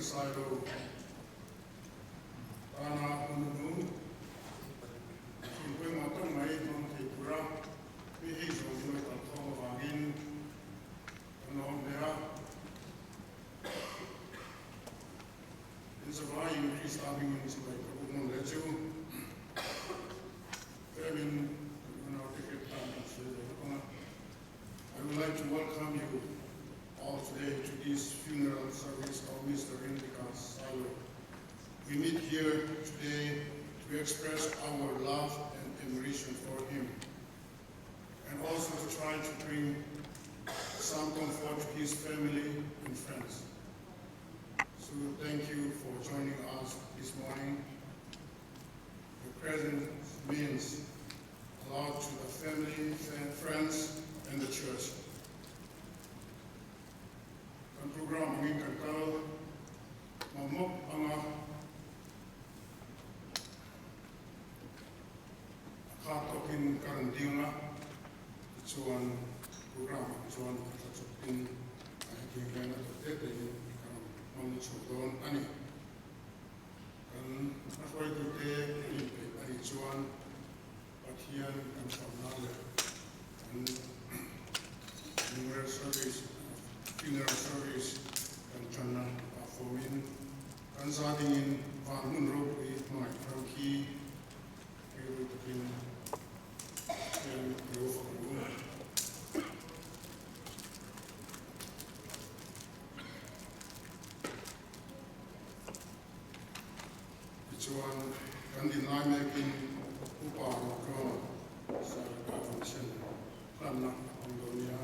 Sailo tana hun hnung hun pawimawh tak mai hmang thei tura mi hei zawng hi lo kalkhawm avangin kan lawm hle a. In zavaiin Krista hmingin chibai ka buk ngam leh chu tlemin kan unaute hriat tan kan sawi ve lawk ang a. I would like to welcome you all today to this funeral service of Mister Rindika Sailo. We meet here today to express our love and admiration for him and also to try to bring some comfort to his family and friends. So thank you for joining us this morning. Your presence means a lot to the family, friends, and the church. Kan program angin kan kal mawp mawp anga a khat tawkin ka rawn ding a, tichuan program ang chuan a tla chawpin a hetiang hian a tawp te tein ka rawn hmang chho dawn a ni. Kan hruaitute an inpeih a nih chuan Pathian kan hramna leh kan funeral service funeral service kan tanna ah fawmin kan za dingin van hmun ropui hmangaih ram khi rilru takin Pathian ilo fak ang u. Tichuan, kan din lai mekin Upa Rotluanga Sailaka Function hlanna a hmang dawn nia.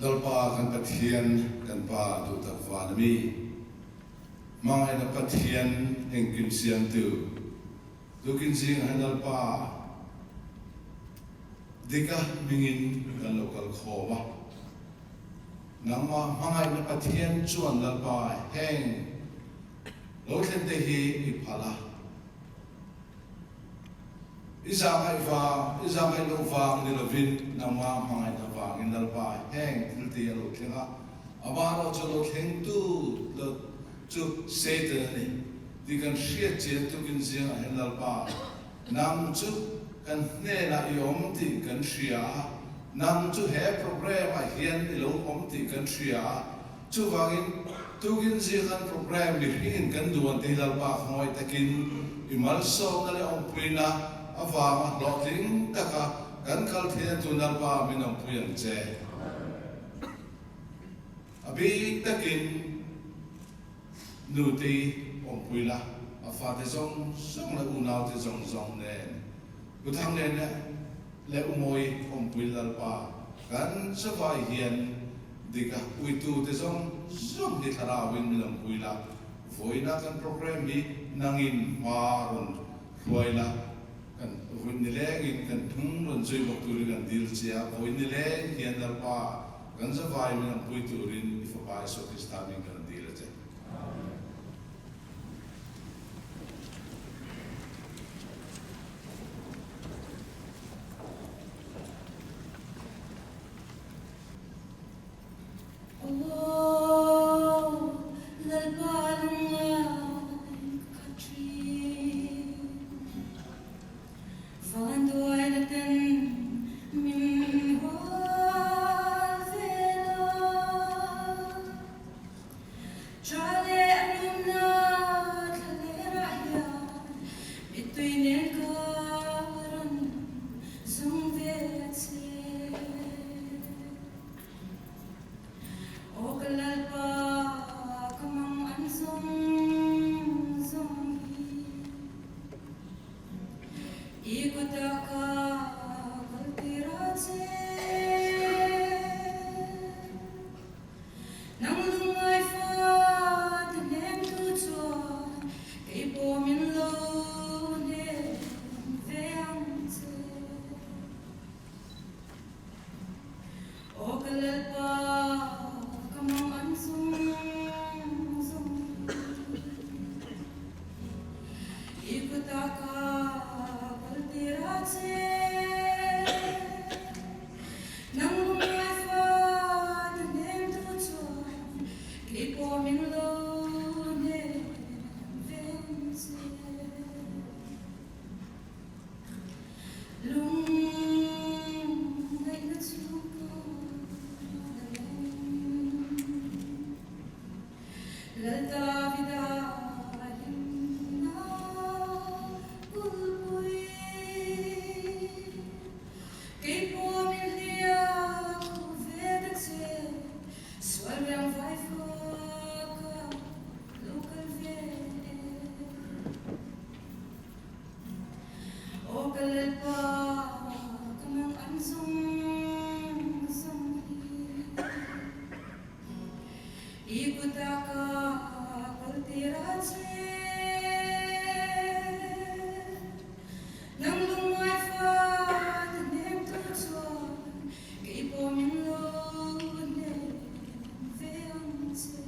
Lalpa kan Pathian kan Pa duhtak van a mi, hmangaihna Pathian engkim siamtu, tukin zing ah hin Lalpa dika hmingin kan lo kal khawm a. Nangmah hmangaihna Pathian chuan Lalpa heng lo thlen te hi i phal a. I zahngaih vang, i zahngaih loh vang ni lovin nangmah hmangaihna vangin Lalpa heng thil te hi a lo thleng a, amah erawh chu lo thlengtu lo chu Satan a ni tih kan hriat chian tukin zingah hian Lalpa nang chu kan hnenah i awm tih kan hria a, nang chu he program ah hian i lo awm tih kan hria a, Chuvangin, tukin zinghan program mihringin kan duan te hi Lalpa khawngaih takin i malsawmna leh awmpuina avanga hlawhtling taka kan kal theihna tur Lalpa min awmpui ang che. A bik takin nute awmpui la, a fate zawng zawng leh unaute zawng zawng nen U Thanglene leh U Mawi awmpui Lalpa kan chavai hian Dika uitute zawng zawng hi thlarauin min awmpui la, vawiina kan program hi nangin hma rawn hruai la, kan vawi nilengin kan hnung rawn zui bawk turin kan dil che a, vawi nileng hian Lalpa kan zavai min awmpui turin i Fapa Isua Krista hming kan dil a che. Aw Lalpa lungngai ka thin, Vanduaina ten min hual vel a. Tha leh a nunna thla lerah hian mittui nen ka rawn zawng ve a che. Aw ka Lalpa ka mang an zawng zawng hi i kutah ka kal tir a che. Nang lungngai fate hnemtu chuan kei pawh min lo hnem ve ang che. Aw ka Lalpa ka mang an zung zung i kutah ka kal tir a che. Nang lungngai fate hnemtu chuan kei pawh min lo hnem ve ang che. Lungngaihna chu ka la reng. Lal Davida hlimna kulpui. Kei pawh min hliah khuh ve ta che, sual riang vai faka lo kal ve e. Aw ka Lalpa, ka mang an zawng zawng hi. I kutah ka kal tir a che. Nang lungngai fate hnemtu chuan kei pawh min lo hnem ve ang che.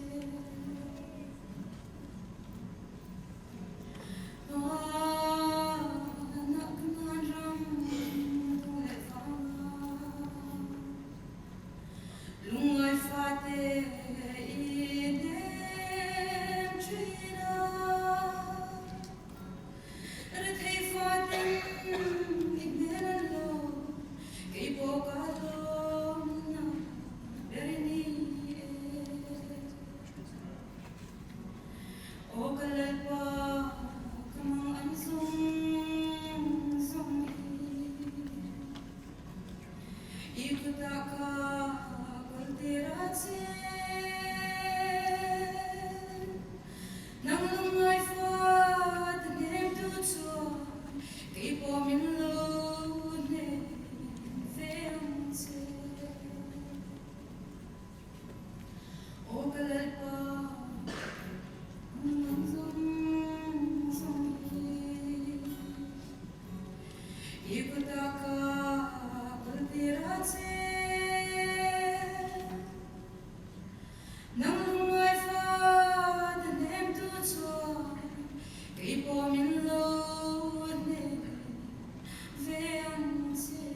pawh min lo hne ve ang che.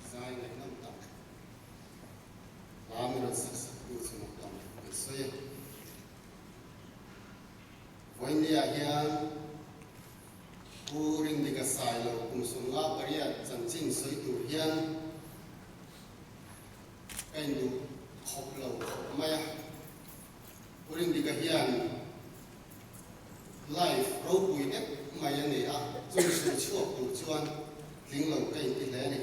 Zai ngaihnawm tak hla min rawn sak sak tu chu mak lam kan sawi a. Vawinia hian Pu Rindika Sailo kum 58 chanchin sawi tur hian ka induh khawp lo khawp mai a. Pu Rindika hian life ropui deuh mai a ni a, chung sawi chhuak tur chuan tling lo ka inti hle a ni.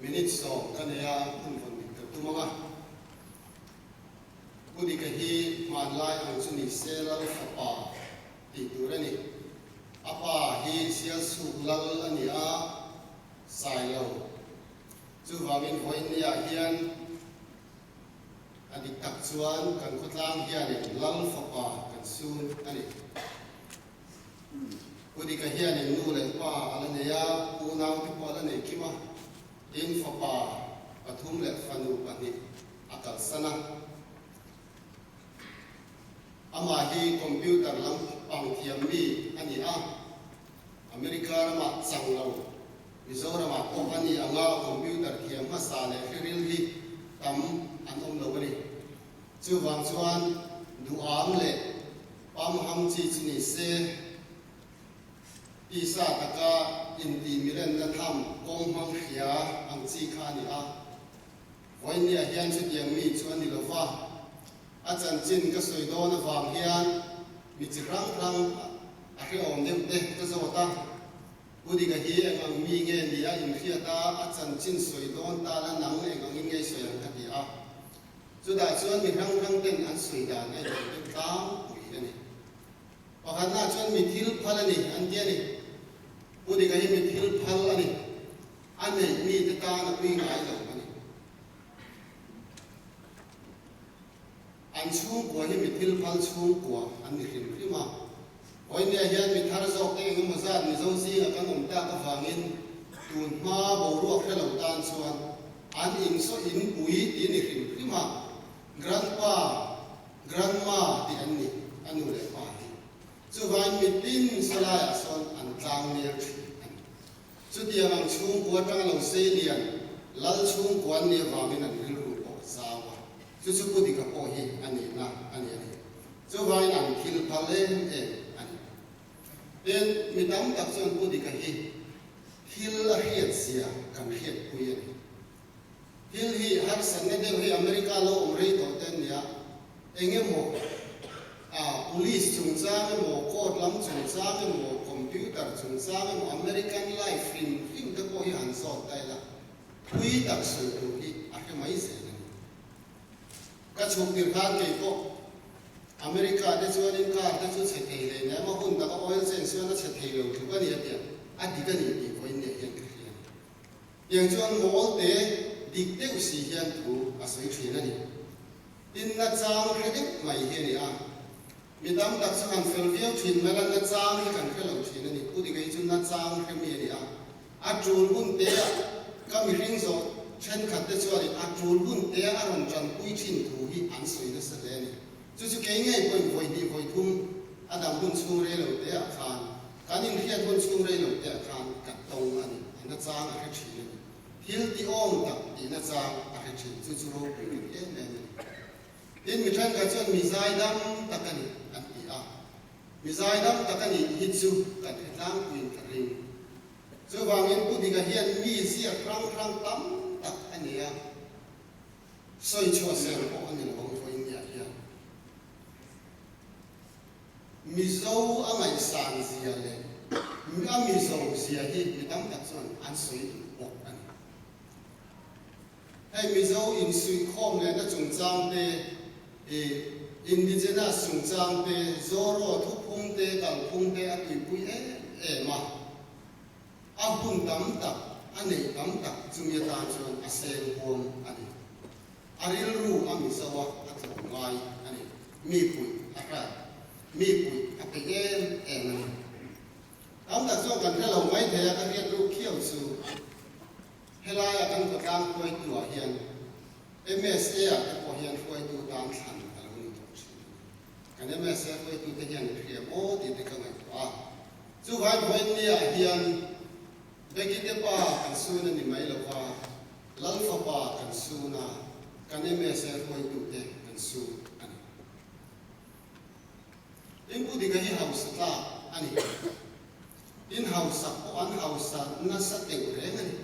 Minute 10 ka nei a, hun vawn dik ka tum ang a. Pu Dika hi hmanlai ang chu ni se lal fapa tih tur a ni. A pa hi Sialsuk lal a ni a, Sailo. Chuvangin vawiinniah hian a dik tak chuan kan khawtlang hianin lal fapa kan sun a ni. Pu Dika hianin nu leh pa a la nei a, unau te pawh a la nei kim a, tin fapa pathum leh fanu pahnih a kalsan a. Amah hi computer lam pang thiam mi a ni a, America ramah chang lo, Mizoramah pawh a ni anga computer thiam hmasa leh hriril hi tam an awm lo a ni. Chuvang chuan duham leh pamham chi chu ni se, Tisa taka intih mirenna tham kawng hmang hria ang chi kha a ni a. Vawinia hian chutiang mi chu a ni lo va, a chanchin ka sawi dawn avang hian mi chi hrang hrang a hrehawm deuh te ka zawt a. Pu Dika hi eng ang mi nge ni a inhriat a, a chanchin sawi dawn ta la nang eng angin nge i sawi ang ka ti a. Chutah chuan mi hrang hrang ten an sawi dan a inang deuh tlangpui a ni. Pakhatna chuan mi thil phal a ni an ti a ni. Pu Dika hi mi thil phal a ni. A neih mite tan a pui ngai lo a ni. An chhungkua hi mi thil phal chhungkua an ni hrim hrim a. Vawinia hian mi thar zawk te eng emaw zat Mizo zinga kan awm tak avangin tun hma boruak hre lo tan chuan an insaw in pui ti ni hrim hrim a. Grandpa, Grandma tih an ni, a nu leh pa hi. Chuvain mitin sawlaiah sawn an tlang nel thin a ni. Chutiang ang chhungkua atanga lo sei lian lal chhungkua an nih avangin an rilru pawh a zau a, chu chu Pu Dika pawh hi a nihna a ni a ni. Chuvangin an thil phal em em a ni. Tin, mi tam tak chuan Pu Dika hi thil a hriat zia kan hriatpui a ni. Thil hi harsatna deuh hi America lo awm rei tawh te an nia, eng emaw a police chungchang emaw, court lam chungchang emaw, computer chungchang emaw, American life hrim hrim te pawh hi han zawt ta ila, thui tak sawi tur hi a hre mai zel a ni. Ka chhuk tir khan kei pawh America te chuanin car te chu chhe thei hle nia, emaw hun taka oil change chuan a chhe thei lo tluk a ni a tia, a dik a ni tih vawiin leh hian ka hria a ni. Tiang chuan mawl te dik deuh si hian thu a sawi thin a ni. Tin, nachang hre deuh mai hi a ni a. Mi tam tak chu han fel viau thin mai la, nachang hi kan hre lo thin a ni. Pu Dika hi chu nachang hre mi a ni a. A tul hun te ah ka mihring zawh thenkhat te chuanin a tul hun te a rawn tanpui thin thu hi an sawi nasa hle a ni. Chu chu kei ngei pawhin vawi hnih vawi thum a dam hun chhung rei lo te ah khan Kan inhriat hun chhung rei lo te ah khan ka tawng a ni, a nachang a hre thin a ni. Thil ti awm tak tih nachang a hre thin, chu chu ropui ka ti em em a ni. Tin, mi thenkhat chuan mi zaidam tak a ni an ti a, mi zaidam tak a nih hi chu kan hre tlangpuiin ka ring. Chuvangin Pu Dika hian mi ziak hrang hrang tam tak a nei a, sawi chhuah ser pawh a ni lo ang vawiin hian. Mizo a ngaihsan zia leh a Mizo zia hi mi tam tak chuan an sawi duh bawk a ni. Hei Mizo insuihkhawm lehna chungchang te, ih indigenous chungchang te, Zoro thuphung te, kalphung te a tuipui em em a. A hun tam tak, a neih tam tak chumi atan chuan a seng huam a ni. A rilru a Mizo a a tlawm ngai a ni. Mi puih a hrat. Mi puih a peih em em a ni. Tam tak chuan kan hre lo mai thei a, ka hriat ruk khiau chu. laia kan khawtlang hruaituah hian MSA-ah te pawh hian hruaitu tan thlan a lo ni tawh thin a ni. Kan MSA hruaitute hian an hria maw tih te ka ngaihtuah a. Chuvai vawiinniah hian Becky te pa kan sun a ni mai lo va, Lal fapa kan sun a, kan MSA hruaitute kan sun a ni. Tin Pu Dika hi hausa tlak a ni. Tin hausak pawh an hausa nasa teuh reng a ni.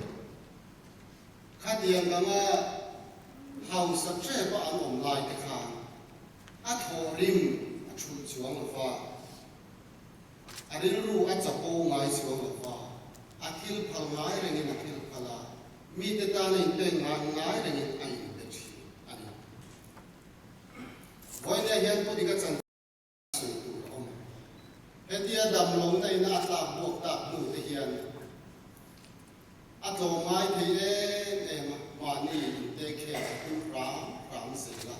Khatiang anga hausa ṭep a an awm lai te khan a thawhrim a ṭhulh chuang lo va, a rilru a chapo ngai chuang lo va, a thil phal ngai rengin a thil phal a, mite tan a inpek ngai ngai rengin a inpe ṭhin a ni. Vawinia hian Pu Dika chan sawi tur a awm. Hetia damlohna ina a tlak buak tak hnu te hian a tlawmngai thei em em a, mahni inte khel a tum hram hram zel a.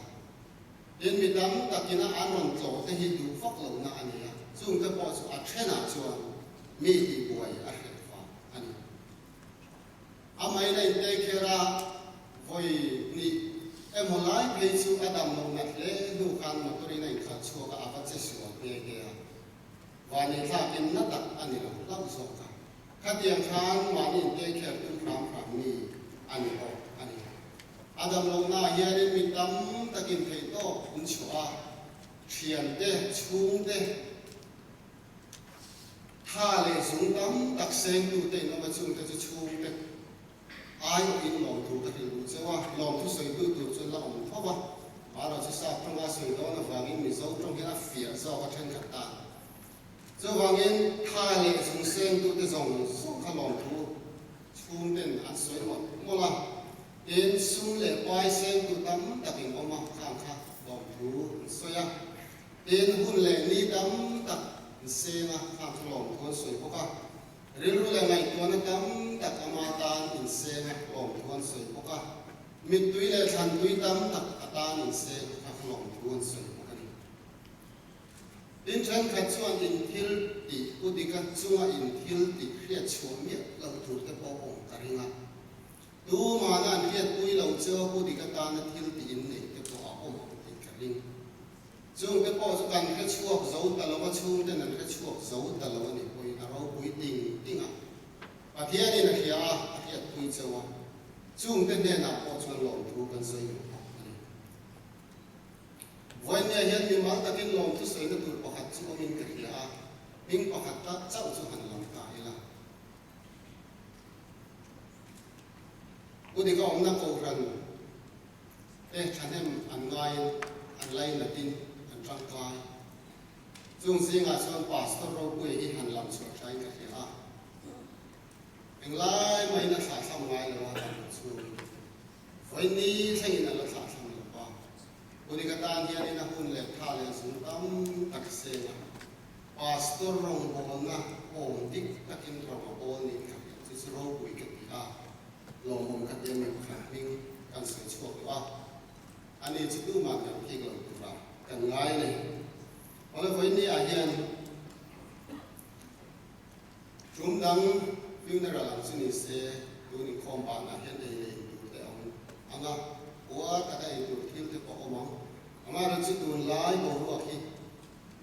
Tin, mi tam takina an rawn tlawh te hi duh vak lohna a ni a, chungte pawh chu a thenah chuan mi tihbuai a hreh vang a ni. Amahin a inte kher a, vawi hnih emaw lai phei chu a dam loh nat hle hnu khan motor in a inkhalh chhuak a, a va che sual nghe nghe a. Vanei thlakin na tak a ni lo hlauh zawk a. Khatiang khan mahni inte kher tum hram hram mi a ni bawk a ni. A dam lohnaah hianin mi tam takin theihtawp an chhuah a, thiante, chhungte, Tha leh zung tam tak sengtute in awm a, chungte chu chhungte aiawhin lawmthu ka hrilh duh cheu a, lawmthu sawitu tur chu la awm tho va, Mara chu sap tawnga sawi dawn avangin Mizo tawng hian a fiah zawk a thenkhat ta. Chuvangin tha leh zung sengtute zawng zawng kha lawmthu chhungten an sawi mawlh mawlh a, tin sum leh pai sengtu tam tak in awm a, khang kha lawmthu an sawi a. Tin, hun leh ni tam tak an seng a, khang chu lawmthu an sawi bawk a. Rilru leh ngaihtuahna tam tak ama tan inseng a, lawmthu an sawi bawk a. Mittui leh thlantui tam tak a tan inseng a, kha lawmthu an sawi bawk a ni. Tin, thenkhat chuan inthil tih u dika chunga inthil tih hriat chhuah miah lo tur te pawh awm ka ring a. Tumahna an hriatpui lo chu u dika tana thil tih inneih te pawh a awm ang tih ka ring. Chungte pawh chu kan hre chhuak zo ta lo a, chhungten an hre chhuak zo ta lo a nih pawhin a ropui ting ting a. Pathianin a hria a, a hriatpui chauh a. Chungte hnenah pawh chuan lawmthu kan sawi duh bawk a ni. Vawinia hian mimal takin lawmthu sawina tur pakhat chu awmin ka hria a, hming pakhat tak chauh chu han lam ta ila. U Dika awmna Kohhran te thahnem an ngaiin an lainatin an tangkai. Chung zingah chuan Pastor Ropuia hi han lam chhuah thain ka hria a. Englai mahin a thlahthlam ngai lo a, dam chhungin vawi ni thlengin a la thlahthlam lo va. U Dika tan hianin a hun leh tha leh zung tam tak seng a. Pastor rawngbawlna awm dik takin rawng a bawl niin ka hria, chu chu ropui ka ti a, lawmawm ka ti a mi pakhat hming kan sawi chhuak duh a, ani chu tumah kan phik lo tura kan ngai a ni. Awle vawiin ah hian tum dang funeral ang chu ni se tun inkhawm banah hian ei leh in tur te a awm ang a, uar taka ei tur thil te pawh a awm ang, amaherawhchu tunlai boruak hi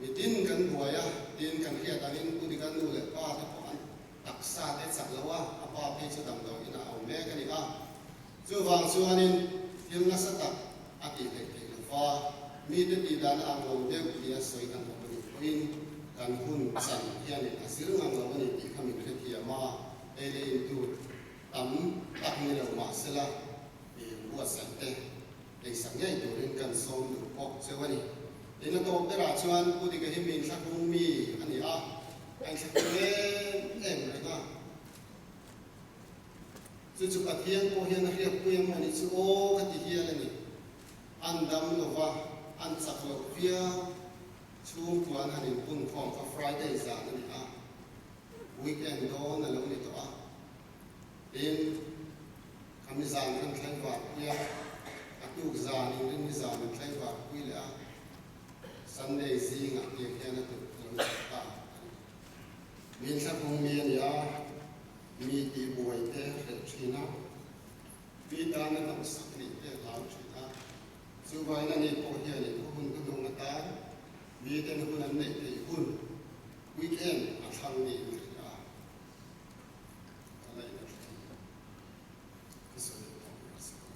Mitin kan buai a, tin kan hriat angin Pu Dika nu leh pa te pawh an taksa te chak lo a, a pa phei chu damdawiin a au mek a ni a. Chuvang chuanin thil nasa tak a tih hleih theih lo va, mite tih dan a ang lo deuh tia sawi kan awm a nih pawhin kan hun chan hianin a zir ngang lo a ni tih kha min hrethiam a, ei leh in tur tam tak ni lo mahsela buatsaih te Eisak ngei turin kan sawm duh bawk cheu a ni. Tin a tawp berah chuan Pu Dika hi mi inthlahrung mi a ni a, a inthlahrung em em reng a. Chu chu Pathian pawh hian a hriatpui a maw nih chu aw ka ti hial a ni. An dam lo va, an chak loh viau. Chhungkua an han inpun khawm kha Friday zan a ni a, weekend dawn a lo ni tawh a. Tin, Khami zan kan thlai var pui a, a tuk zan in rinni zan an thlai var pui leh a, Sunday zingah tiang hian a tuk a lo chhuak ta a ni. Min thlakung mi a ni a, mi tih buai te hreh thin a. Mi tana hnawhsak nih te a hlau thin a, chuvangin ani pawh hianin a hun hnuhnung atan miten hun an neih theih hun, weekend, a thlang niin ka hria a, ka laih a thleng. Ka sawi leh tawh ber si lo.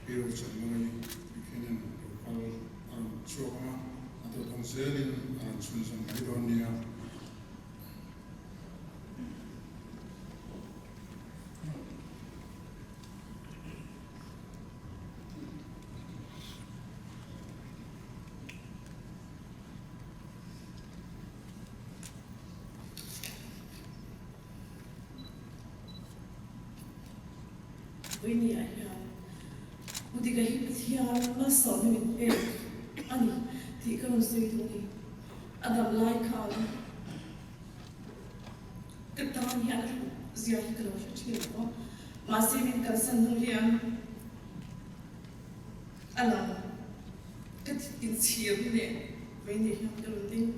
Pi Rochanmawii Buchanan lo kal a rawn chhuak ang a, a dawt ang zelin a rawn chhunzawm mai dawn nia. Vawinia hian Mudika hi Pathian malsawmna min pek a ni tih ka rawn sawi duh a ni. A dam lai khan ka tan hian a hlut zia hi ka lo hre thin lo a, mahse min kalsan hnu hian a lang ka inchhir leh Vawinia hian ka rawn ding.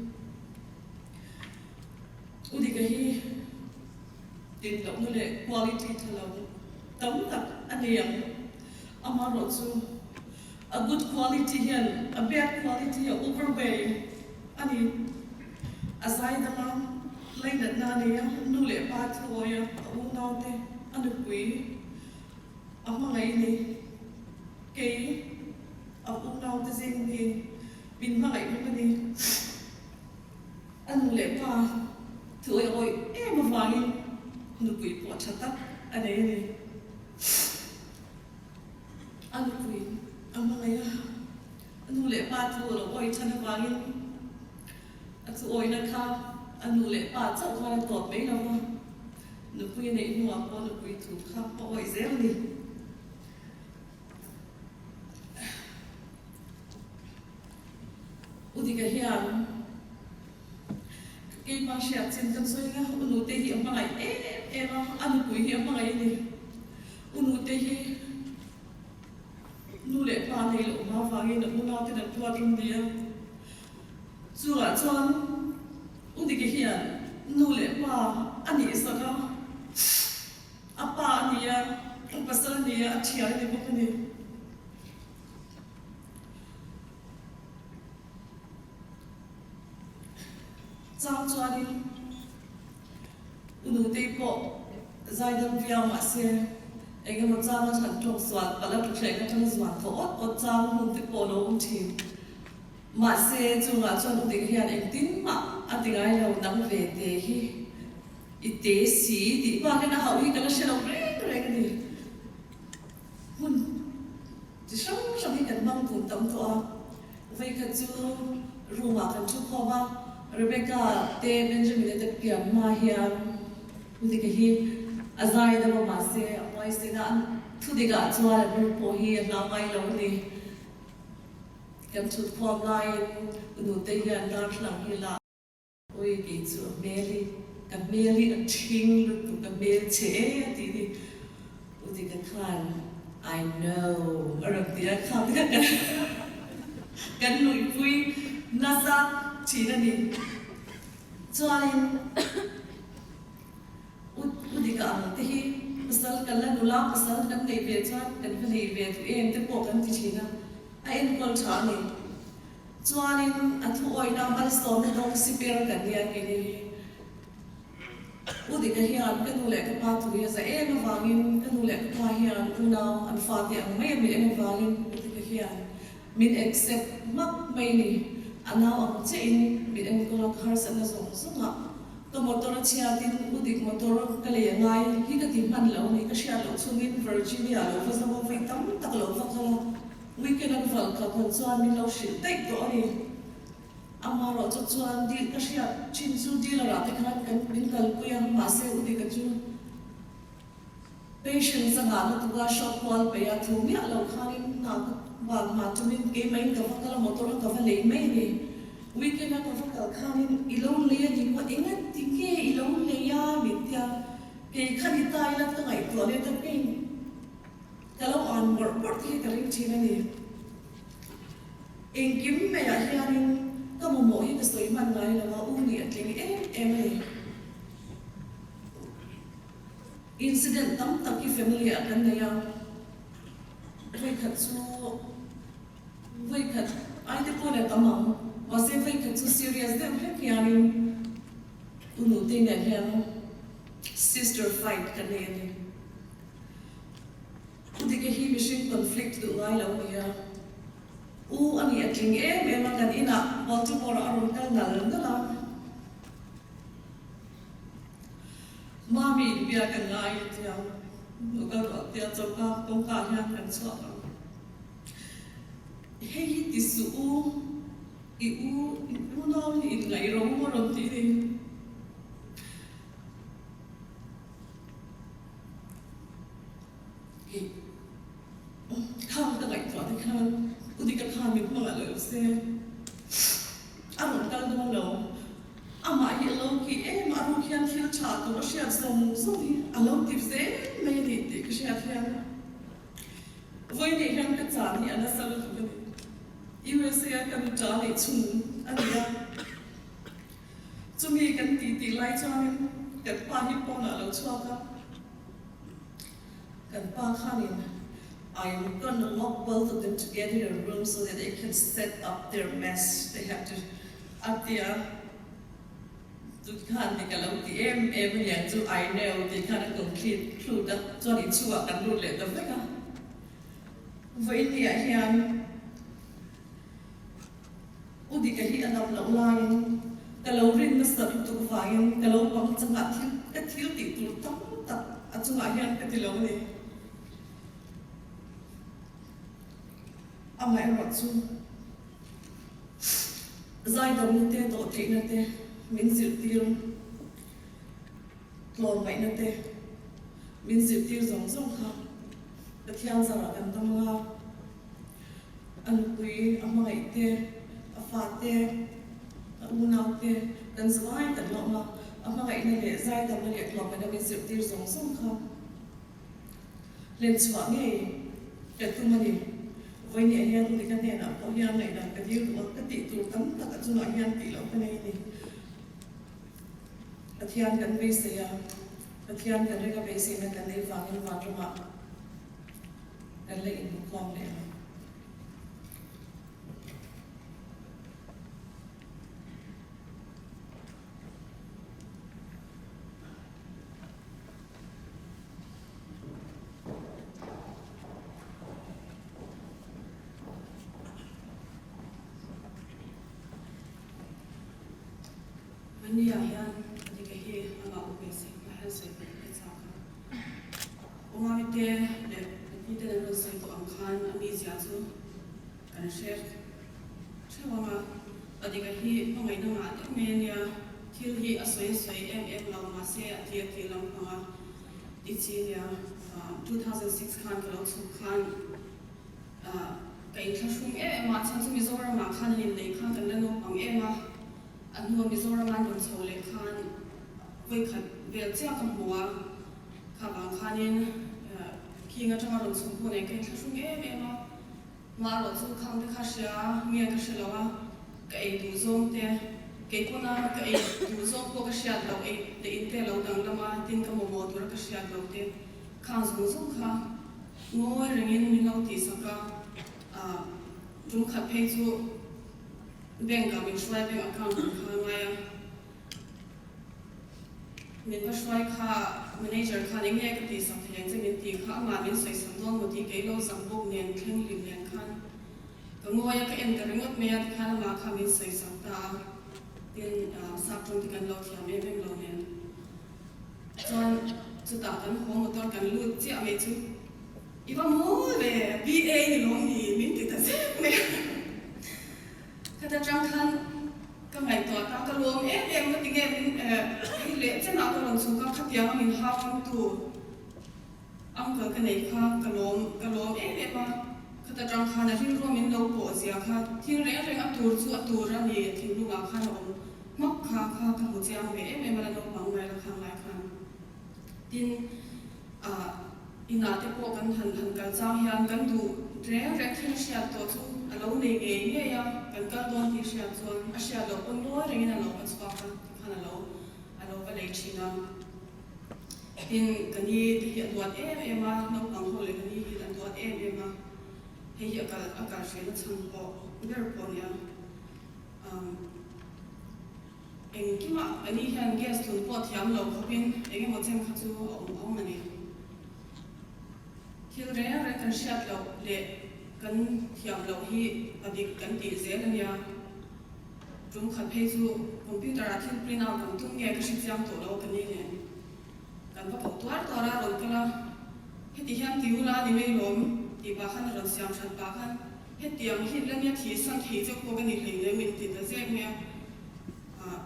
U Dika hi tlin lohna leh quality tha lo tam tak a nei ang. Amaherawhchu. A good quality hian a bad quality a overweigh a ni. A zai dang a, lainatna a nei a, nu leh pa thu awi a, a unaute, a nupui a hmangaih a ni. Kei a unaute zing hi min hmangaih bawk a ni. A nu leh pa thu awi awi em avangin nupui pawh tha tak a nei a ni. A nupui a hmangaih a, a nu leh pa chu a lo awi than avangin a chu awina kha a nu leh pa chauh khan a tawp mai lo va, nupui a neih hnuah pawh nupui thu kha a awi zel a ni. U Dika hian keimah hriat chin kan sawi anga u nute hi a hmangaih em em a, a nupui hi a hmangaih a ni. U nute hi nu leh pa nei loh hma vangin a unau ten an tuar rum nia. Chungah chuan U Dika hian nu leh pa a nih sak a, a pa a ni a, a pasal a ni a, a thian a ni bawk a ni. Chang chuanin U Nutei pawh zaidam viau mah se eng emaw changa chhan tawk sual palh a thutthleng atanga zuan thaw awt awt chang hun te pawh lo awm thin. Mahse chungah chuan U Dik hian engtin mah a ti ngai lo nang ve te hi i te si tih bakin a hauh hi ka la hre lo reng reng a ni. Hmun chi hrang hrang hi kan hmang dun tam tawh a, vawikhat chu room ah kan thu khawm a, Rebecca te Benjamin a te pian hma hian Hudika hi a zai deuh a mahse a huaisen a, thudik ah chuan a nu pawh hi a hlau ngai lo a ni. Kan thut khawm laiin nute hian darthlalang hi la. Ui kei chu a hmel hi ka hmel hi a ṭhing lutuk ka hmel che e a tih ni. U Dika khan I know a rawn ti a, khang te khan kan nuihpui nasa ṭhin a ni. Chuanin U U Dika ang te hi pasal kan la nula pasal kan neih ve chuan kan va nei ve duh em te pawh kan ti ṭhin a, a enkawl ṭha a ni. Chuanin a thu awihna malsawmna dawng si ber kan nia kei ni hi. U Dika hian ka nu leh ka pa thu hi a za em avangin ka nu leh ka pa hian unau an fate ang mai a mi en avangin U Dika hian min accept hmak mai ni. A nau ang chiahin min enkawl a, ka harsatna zawng zawngah ka motor a chhiatin U Dik motor ka lei a ngai hi ka ti hman lo a ni. Ka hriat loh chungin Virginia lo va zawng a, vawi tam tak lo va kal a. Weekend an valh ka hawn chuan min lo hrilh daih tawh a ni. Amaherawh chu chuan dil ka hriat thin chu dealer ah te khan kan min kalpui a, mahse u Dika chu patient zangah lutuk a shop kual peih a thu miah lo khanin hna ka van hma tumin keimah in ka va kal a motor a ka va lei mai a ni. Weekend a ka va kal khanin i lo lei a ni maw engati nge i lo lei a min tia kei khan i ta ila ka ngaihtuah let a pain Ka lo an mawrh mawrh te hi ka ring thin a ni. Engkim maiah hianin ka mamawh hi ka sawi hman ngai lo a, u nih a tling em em a ni. Incident tam tak hi family ah kan nei a, vawikhat chu vawikhat ai te pawh la tam ang, mahse vawikhat chu serious deuh hlek hianin u nute nen hian sister fight kan nei a ni. Thudika hi mihring conflict duh ngai lo nia. U a nih a tling em em a, kan inah Baltimore ah a rawn kal nal nal a. Mami inbia kan ngai a tia, nu ka ruah tia choka kawngka ah hian kan chhuak ang. Hei hi ti suh u, i u, i unau hi inngaih ro a rawn tih ni. Ih khang ka ngaihtuah te khan u Dika khan min hmangah lo se a rawn kal dawn lo. Amah hi a lo ki em a ruk hian thil tha tur a hriat zawng zawng hi a lo ti zel mai a ni tih ka hriat hian vawiin hian ka chan hi a nasa lutuk a ni. USA a kan ta neih chhun a ni a. Chumi kan ti tih lai chuanin kan pa hi pawnah a lo chhuak a, kan pa khanin. I'm gonna lock both of them together in a room so that they can set up their mess they have to a ti a. Tut khan ti ka lo ti em em a niang chu I know tih khan a conclude a, chuan inchhungah kan lut leh ta vek a. Vawiin ah hian U Dika hi a dam loh laiin ka lo rin nasa lutuk vangin ka lo pang changah thil ka thil tih tur tam tak a chungah hian ka ti lo a ni. Amaherawhchu. Zaidamna te, dawhtheihna te, min zirtir tlawmngaihna te, min zirtir zawng zawng kha Pathian zarah kan dam anga, a nupui, a hmangaih te, a fa te, a unau te kan zai kan la awm a, a hmangaihna leh zaidamna leh tlawmngaihna min zirtir zawng zawng kha. Hlenchhuah ngei ka tum a ni. Vawinia hian Unika hnenah pawh hian ngaihdam ka dil duh a, ka tih tur tam tak a chungah hian tih loh ka nei a ni. Pathian kan beisei a, Pathian kan ring a beiseina kan nei vangin vanramah kan la inhmukhawm leh ang. Mania hian Adika hi amah u beisei hma hian sawi ve ka chak a. U Mamite leh ka pu ten an rawn sawi tawh ang khan a mizia chu kan hre theuh ang a. Adika hi hmangaihna ngah deuh mai a nia. Thil hi a sawi a sawi em em lo, mahse a ti a ti lampang a ti chi nia. 2006 khan ka lo chhuk khan ka inthlahrung em em a, chhan chu Mizoramah khan an inneih khan kan la naupang em a, a hnua Mizoram an rawn chho leh khan vawikhat vel chiah ka hmu a, kha vang khanin khing atanga rawn chhuk hun eng ka inthlahrung em em a. Marawh chu khang te kha hria nge ka hre lo a, ka ei duh zawng te, kei pawna ka ei duh zawng pawh ka hriat loh ei te in te lo danglam a, tin ka mamawh tura ka hriat loh te khang zawng zawng kha ngawi rengin min lo tihsak a, ah tum khat phei chu bank ah min hruai bank account kan kha ngai a. Min va hruai kha manager khan eng nge ka tih sak thei ang che min tih kha amah min sawi sak dawn maw tih kei lo zak bawk nen thleng hlim nen khan ka ngawi a ka en ta ringawt mai a tikhan amah kha min sawi sak ta a tin sap tawng te kan lo thiam em em lo nen chuan chutah kan haw motor kan lut chiah mai chu i va mawl ve BA ni lawm ni min ti ta zek mai a. Khata tang khan ka ngaihtuah ta, ka lawm em em ka ti nge min hei leh chenah ka rawn chhuk a, khatianga min hak tu uncle ka nei kha ka lawm ka lawm em em a, khata tang khan a rilrua min lo pawh zia kha thil reng reng a tur chu a tur a ni thinlungah khan a awm hmak kha kha ka hmu chiang ve em em a la naupang mai la khang lai khan tin ah Inah te pawh kan han han kal chang hian kan duh reng reng thil hriat tawh chu a lo nei ngei ngei a, kan kal dawn tih hriat chuan a hriat loh pawn ngawi rengin a lo va chhuak a, tikhan a lo a lo va lei thin a. Tin, ka ni te hi a duat em em a, naupang ho leh ka ni hi an duat em em a, hei hi a kal a kal hrehna chhan pawh ber pawh a nia. Umm. Engkimah ani hian gas thun pawh thiam lo khawpin eng emaw chen kha chu a awm awm a ni. Thil reng reng kan hriat loh leh kan thiam loh hi a dik kan tih zel a nia. Tum khat phei chu computer ah thil print out kan tum nge ka hre chiang tawh lo ka ni nen. Kan va koh tuar tuar a rawn kal a, heti hian ti ula ni mai lawm tih pah khan a rawn siam that pah khan hetiang hi la nia thih san thei chauh pawh ka ni hlei nem min ti ta zek mai a. Ah,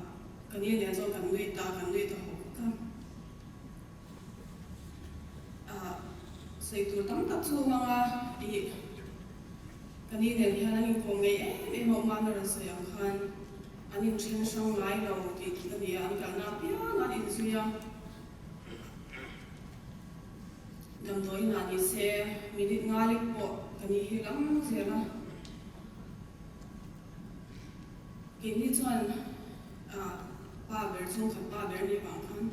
ka ni nen chuan kan nui ta, kan nui ta hawk hawk a. Ah, sawi tur tam tak chu awm ang a, ih, ka ni nen hian an inkawm ngei em em a, awm a rawn sawi ang khan an inthen hrang ngai lo tih ka ni a, an kalna apiang an inzui a. Damdawiin ah ni se, minute nga lek pawh ka ni hi lam zel a. Keini chuan pa ber chhungkhat pa ber nih vang khan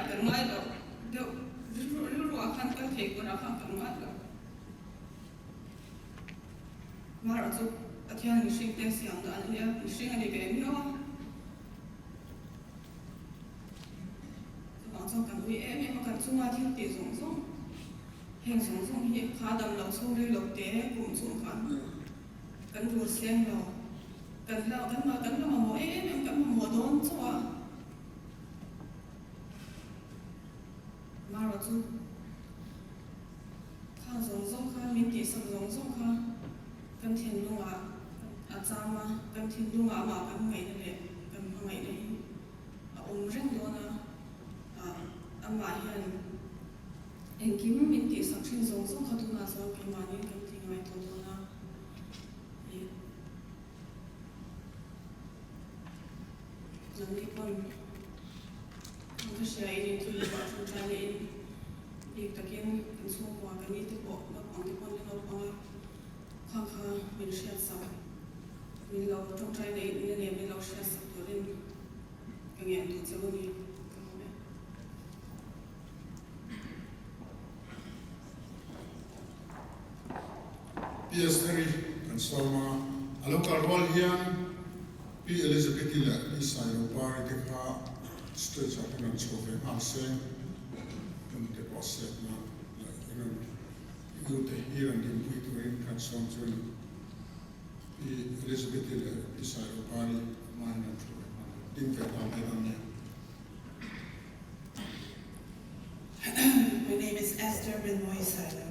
ah kan ngai lo deuh rilru ah khan kal thei tur ah khan kan ngai lo. Amaherawh chu Pathian mihring te siam dan a nia, mihring a ni ve miau a. Chuvang chuan kan ui em em a, kan chunga thil tih zawng zawng, heng zawng zawng hi kha dam lo chhung rei lo te kum chung khan kan rul seng lo, kan hlau kan mah kan la mamawh em em kan mamawh dawn chauh a. Amaherawh chu kha zawng zawng kha min tihsak zawng zawng kha kan thinlungah a cham a, kan thinlungah amah kan ngaihna leh kan hmangaihna hi a awm reng dawn a, ah amah hian engkim min tihsak thin zawng zawng kha tunah chuan keimahni kan ti ngai tawh dawn a, ih nangni pawn an ka hria in inthil pawh a ṭawngṭai leh in bik takin kan chhungkua kan ni te pawh naupang te pawn la naupang a kha kha min hriatsak min lo ṭawngṭai leh in ina nen min lo hriatsak turin ka ngen duh che u ni ka lawm e. Pi Estheri kan sawm a, a lo kal rual hian Pi Elizabeth-i leh Pi Sailopari te kha stage ah khan an chho ve nghal se, kan te pawh setna leh i rawn i u te hi rawn dinpui turin kan sawm chu a ni. Pi Elizabeth-i leh Pi Sailopari hmain an thu ve nghal a, ding ve nghal mai dawn nia. My name is Esther Rinmoy Silo.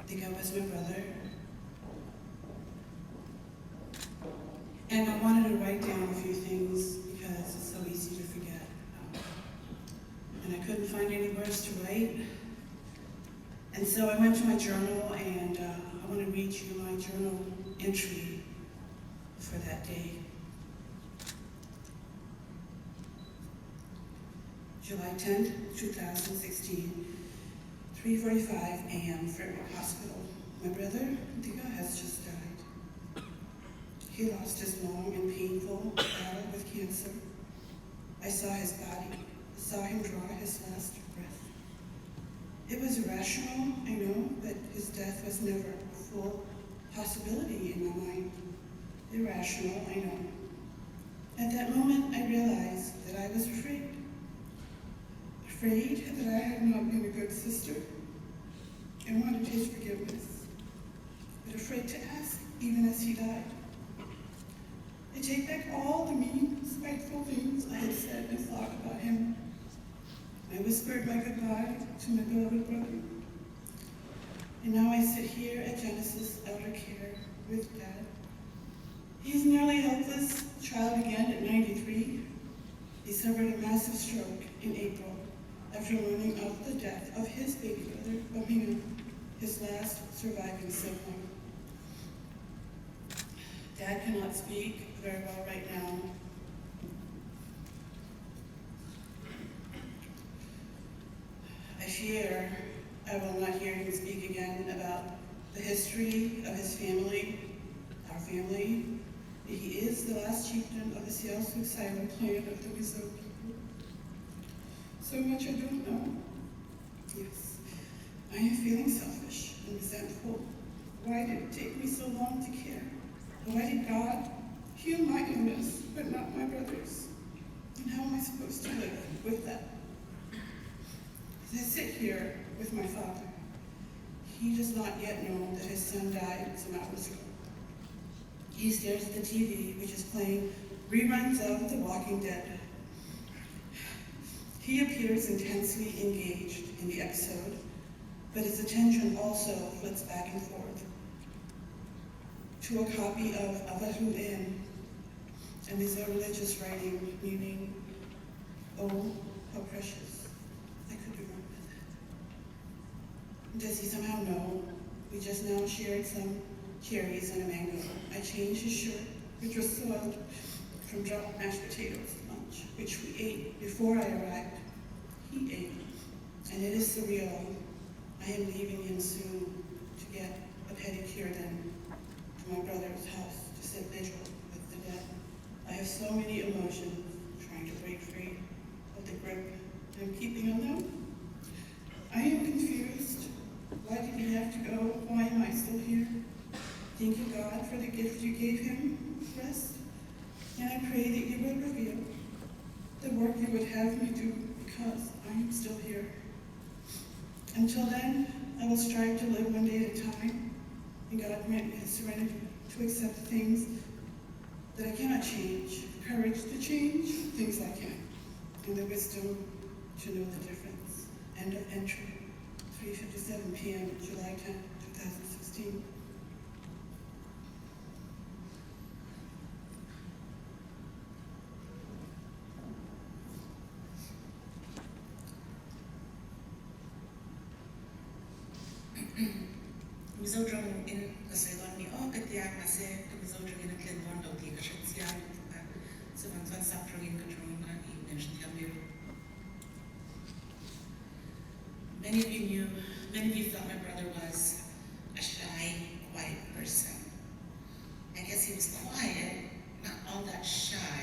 Dika was my brother. And I wanted to write down a few things because it's so easy to forget. Um, and I couldn't find any words to write. And so I went to my journal and uh, I want to read you my journal entry for that day. July 10th, 2016, 3.45 a.m., Frederick Hospital. My brother, Dika, has just died. He lost his long and painful battle with cancer. I saw his body, saw him draw his last breath. It was irrational, I know, but his death was never a full possibility in my mind. Irrational, I know. At that moment, I realized that I was afraid. Afraid that I had not been a good sister and wanted his forgiveness, but afraid to ask even as he died. I take back all the mean, spiteful things I had said and thought about him. I whispered my goodbye to my beloved brother. And now I sit here at Genesis Eldercare with Dad. He's nearly helpless child again at 93. He suffered a massive stroke in April after learning of the death of his baby brother, Babina, his last surviving sibling. Dad cannot speak very well right now. I fear I will not hear him speak again about the history of his family, our family. He is the last chieftain of the Sialsuk Sailo clan of the Mizo people. So much I don't know. Yes, I am feeling selfish and resentful. Why did it take me so long to care? Why did God heal my illness, but not my brother's? And how am I supposed to live with that? As I sit here with my father, he does not yet know that his son died some hours ago. He stares at the TV, which is playing reruns of The Walking Dead. He appears intensely engaged in the episode, but his attention also flits back and forth to a copy of Avahu Inn, and these are religious writing, meaning, oh, how precious, I could be wrong with it. Does he somehow know? We just now shared some cherries and a mango. I changed his shirt, which was soiled from dropped mashed potatoes at lunch, which we ate before I arrived. He ate, and it is surreal. I am leaving him soon to get a pedicure then to my brother's house to sit vigil with the dead. I have so many emotions trying to break free of the grip I'm keeping on them. I do because I am still here. Until then, I will strive to live one day at a time, and God grant me the serenity to accept the things that I cannot change, the courage to change things I can, and the wisdom to know the difference. End of entry, 3:57 p.m., July 10, 2016. Mizo tawng in ka sawi dawn mi aw ka tia mahse ka Mizo tawng in a tlen dawn lo tih ka hre chiang lutuk a, chuvang chuan sap tawng in ka tawng a i kan hrethiam mai ru. Many of you knew, many of you thought my brother was a shy, quiet person. I guess he was quiet, not all that shy.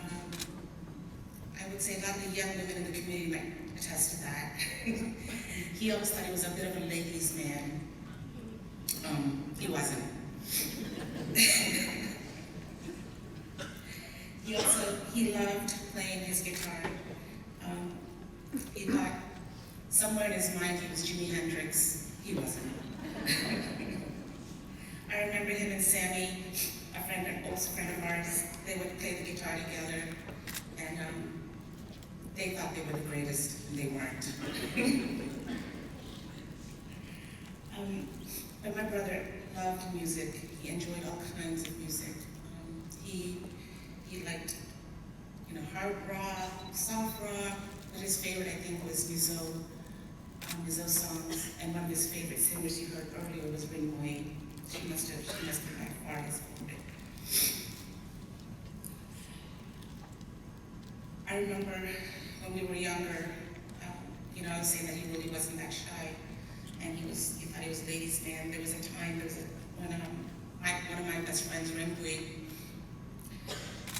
Um, I would say a lot of the young women in the community might attest to that. he always thought he was a bit of a ladies' man. Um, he wasn't. he also, he loved playing his guitar. Um, he thought somewhere in his mind he was Jimi Hendrix. He wasn't. I remember him and Sammy, a friend, an old friend of ours, they would play the guitar together, and um, they thought they were the greatest, and they weren't. um, but my brother loved music. He enjoyed all kinds of music. Um, he he liked, you know, hard rock, soft rock, but his favorite, I think, was Mizo, um, Mizo songs. And one of his favorite singers you heard earlier was Ringoy. She must have, she must have been by far his favorite. I remember when we were younger, um, you know, I was saying that he really wasn't that shy, and he was, he thought he was a ladies' man. There was a time, there was a, when um, my, one of my best friends, Rempui,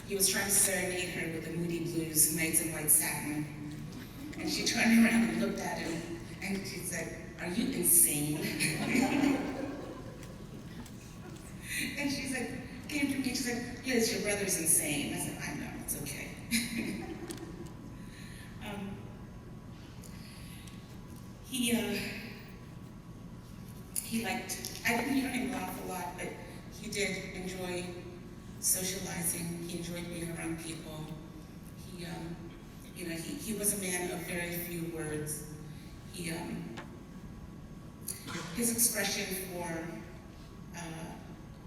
he was trying to serenade her with the Moody Blues, Nights in White Satin. And she turned around and looked at him, and she said, are you insane? and she said, came to me, she said, Liz, your brother's insane. I said, I know, it's okay. um, he, uh, he liked, I didn't hear him laugh a lot, but he did enjoy socializing. He enjoyed being around people. He, um, you know, he, he was a man of very few words. He, um, his expression for, uh,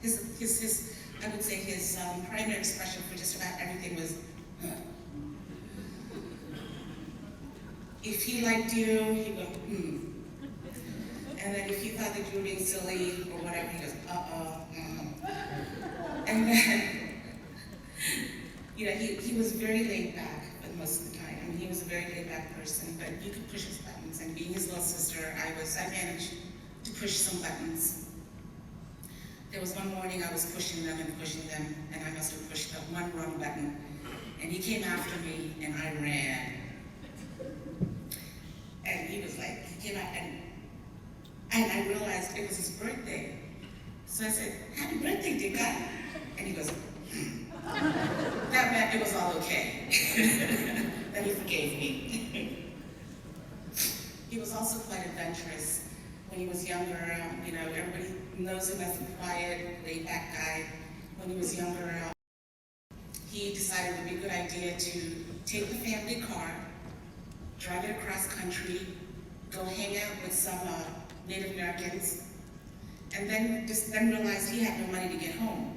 his, his, his, I would say his um, primary expression for just about everything was, huh. If he liked you, he'd go, hmm. And then if he thought that you were being silly or whatever, he goes, uh-oh, mm. And then, you know, he, he was very laid back but most of the time. I mean, he was a very laid back person, but you could push his buttons. And being his little sister, I was, I managed to push some buttons. There was one morning I was pushing them and pushing them, and I must have pushed that one wrong button. And he came after me, and I ran. And he was like, he came out, and, and I realized it was his birthday. So I said, happy birthday, Dika. And he goes, hmm. That meant it was all okay. that he forgave me. he was also quite adventurous. When he was younger, um, you know, everybody knows him as a quiet, laid-back guy. When he was younger, um, he decided it would be a good idea to take the family car, drive it across country, go hang out with some uh, Native Americans, and then just then realized he had no money to get home.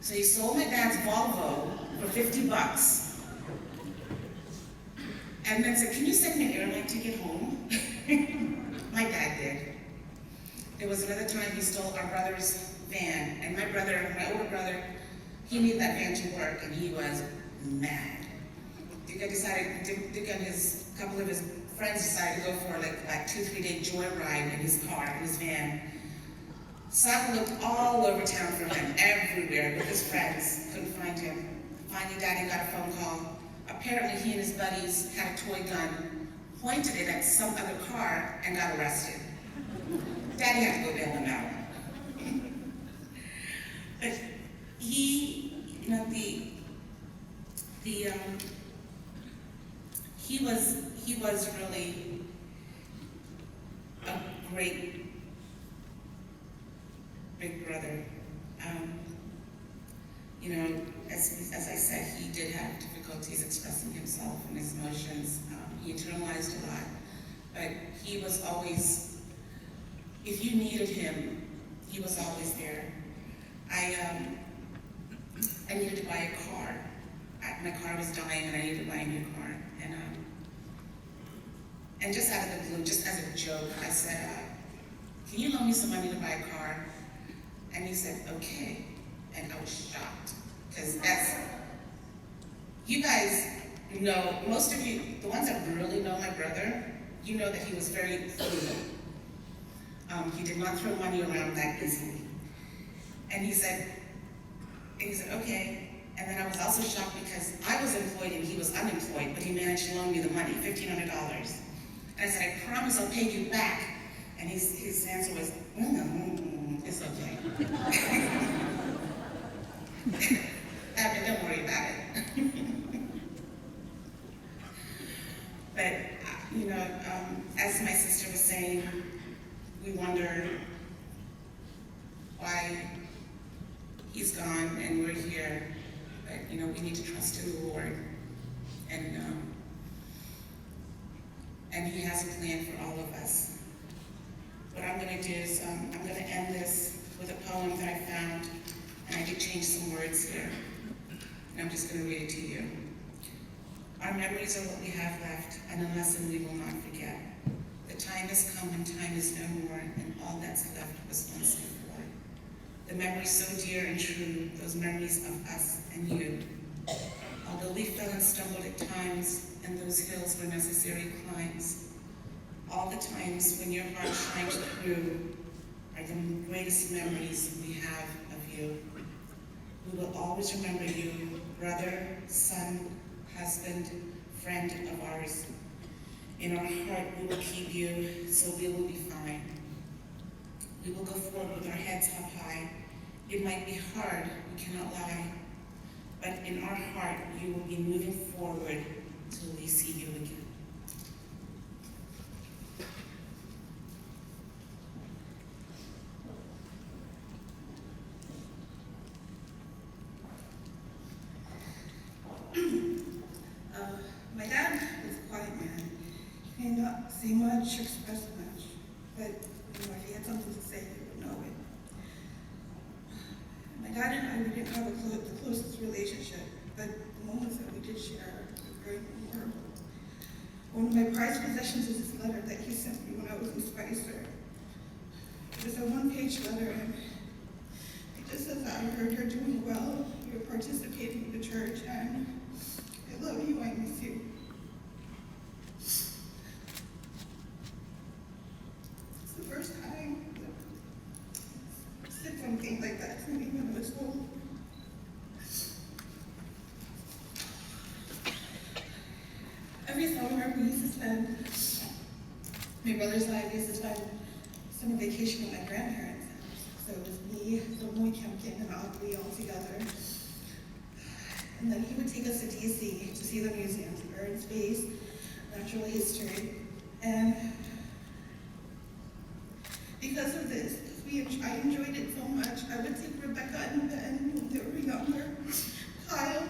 So he sold my dad's Volvo for 50 bucks. And then said, can you send me an airline ticket home? my dad did. There was another time he stole our brother's van, and my brother, my older brother, he needed that van to work, and he was mad. Dika decided, Dika and his couple of his friends decided to go for like a 2-3 day joyride in his car, in his van. Saka looked all over town for him, everywhere, with his friends, couldn't find him. Finally, Daddy got a phone call. Apparently, he and his buddies had a toy gun, pointed it at some other car, and got arrested. Daddy had to go bail him out. but he, you know, the, the, um, He was he was really a great big brother. Um, you know, as, as I said, he did have difficulties expressing himself and his emotions. Um, he internalized a lot, but he was always, if you needed him, he was always there. I, um, I needed to buy a car. I, my car was dying and I needed to buy a new car. And, um, and just out of the blue, just as a joke, I said, uh, can you loan me some money to buy a car? And he said, okay. And I was shocked because that's, you guys know, most of you, the ones that really know my brother, you know that he was very frugal. Um, he did not throw money around that easily. And he said, and he said, okay. And then I was also shocked because I was employed and he was unemployed, but he managed to loan me the money, $1,500. And I said, I promise I'll pay you back. And his, his answer was, mm, it's okay. Abby, don't worry about it. but, uh, you know, um, as my sister was saying, we wonder why he's gone and we're here. But, you know, we need to trust in the Lord. And, um, and he has a plan for all of us. What I'm going to do is um, I'm going to end this with a poem that I found, and I did change some words here. And I'm just going to read it to you. Our memories are what we have left, and a lesson we will not forget. The time has come and time is no more, and all that's left was once before. The memories so dear and true, those memories of us and you. Although we fell and stumbled at times, and those hills were necessary climbs, all the times when your heart shined through are the greatest memories we have of you. We will always remember you, brother, son, husband, friend of ours. In our heart, we will keep you, so we will be fine. We will go forward with our heads up high. It might be hard, we cannot lie, but in our heart, you will be moving forward till we see you again. Uh, my dad was a quiet man. He did not say much, express much, but you know, if he had something to say, he would know it. My dad and I, we didn't have a clo- the closest relationship, but the moments that we did share were very memorable. One of my prized possessions is this letter that he sent me when I was in Spicer. It was a one-page letter, and it just says that I heard you're doing well, you're participating in the church, and I love you, I miss you. It's the first time that said something like that to me when I was old. Every summer we used to spend, my brothers and I we used to spend summer vacation at my grandparents' house. So it was me, Moy Kempkin, and Audrey all together. And then he would take us to DC to see the museums, Air and Space, Natural History. And because of this, we I enjoyed it so much, I would take Rebecca and Ben when they were younger, Kyle,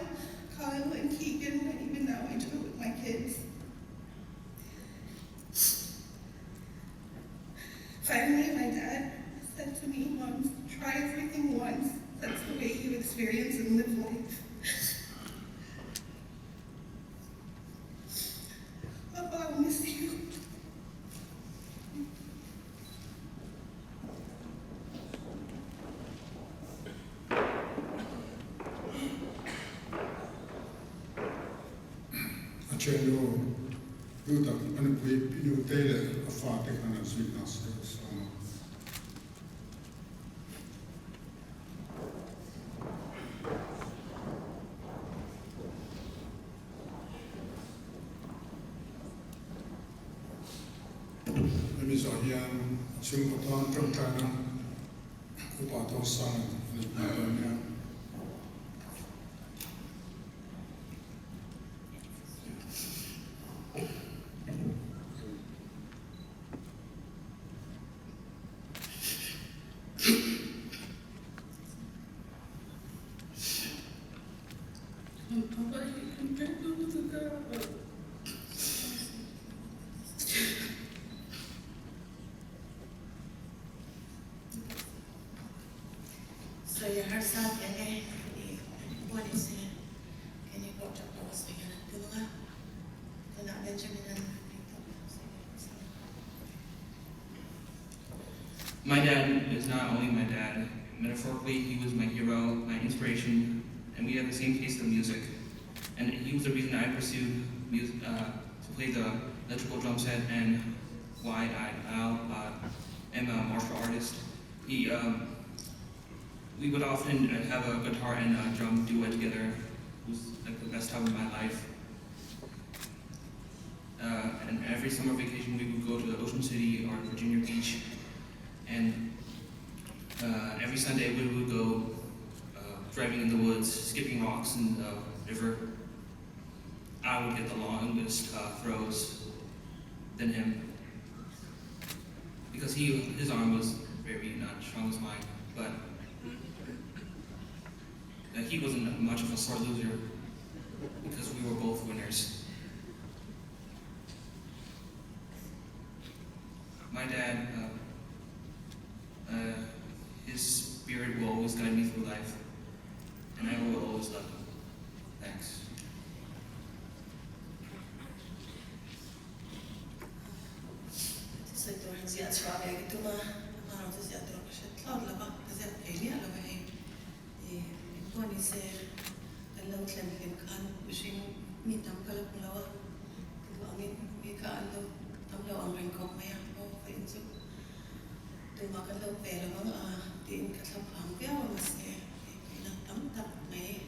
Kyle and Keegan, and even now I do it with my kids. Finally, my dad said to me once, try everything once. That's the way you experience and live life. Papa, I miss you. A thiannu duhtak a nupui Pi Nute le a fate khan an zui hna seh a sawm. Hemi zawh hian chhungkaw tan tawngtaina upa Tawngsanga'n a neih hmel dawn nia. My dad is not only my dad. Metaphorically, he was my hero, my inspiration, and we have the same taste in music. And he was the reason I pursued music, to play the electrical drum set and why I now am a martial artist. He, we would often have a guitar and a drum duet together. It was like the best time of my life. And every summer vacation we would go to the Ocean City or Virginia Beach. And every Sunday we would go driving in the woods, skipping rocks in the river. I would get the longest throws than him because his arm was very not strong as mine, but he wasn't much of a sore loser because we were both winners. My dad, his spirit will always guide me through life, and I will always love him. Thanks. Thusawi tur han ziah chhuah ve ka tum a, amaherawh chu ziah tur ka hre thlawt lo va, ka ziak thei miah lo va hei. Ih, engpawh ni se kan lo thlen hlim khan mihring mi tam ka la hmu lo a, ka duh angin mi kha an lo tam lo ang reng khawp mai a, aw ka in chu tumah kan lo pe lo ang a tiin ka thla phang viau a mahse ina tam tak mai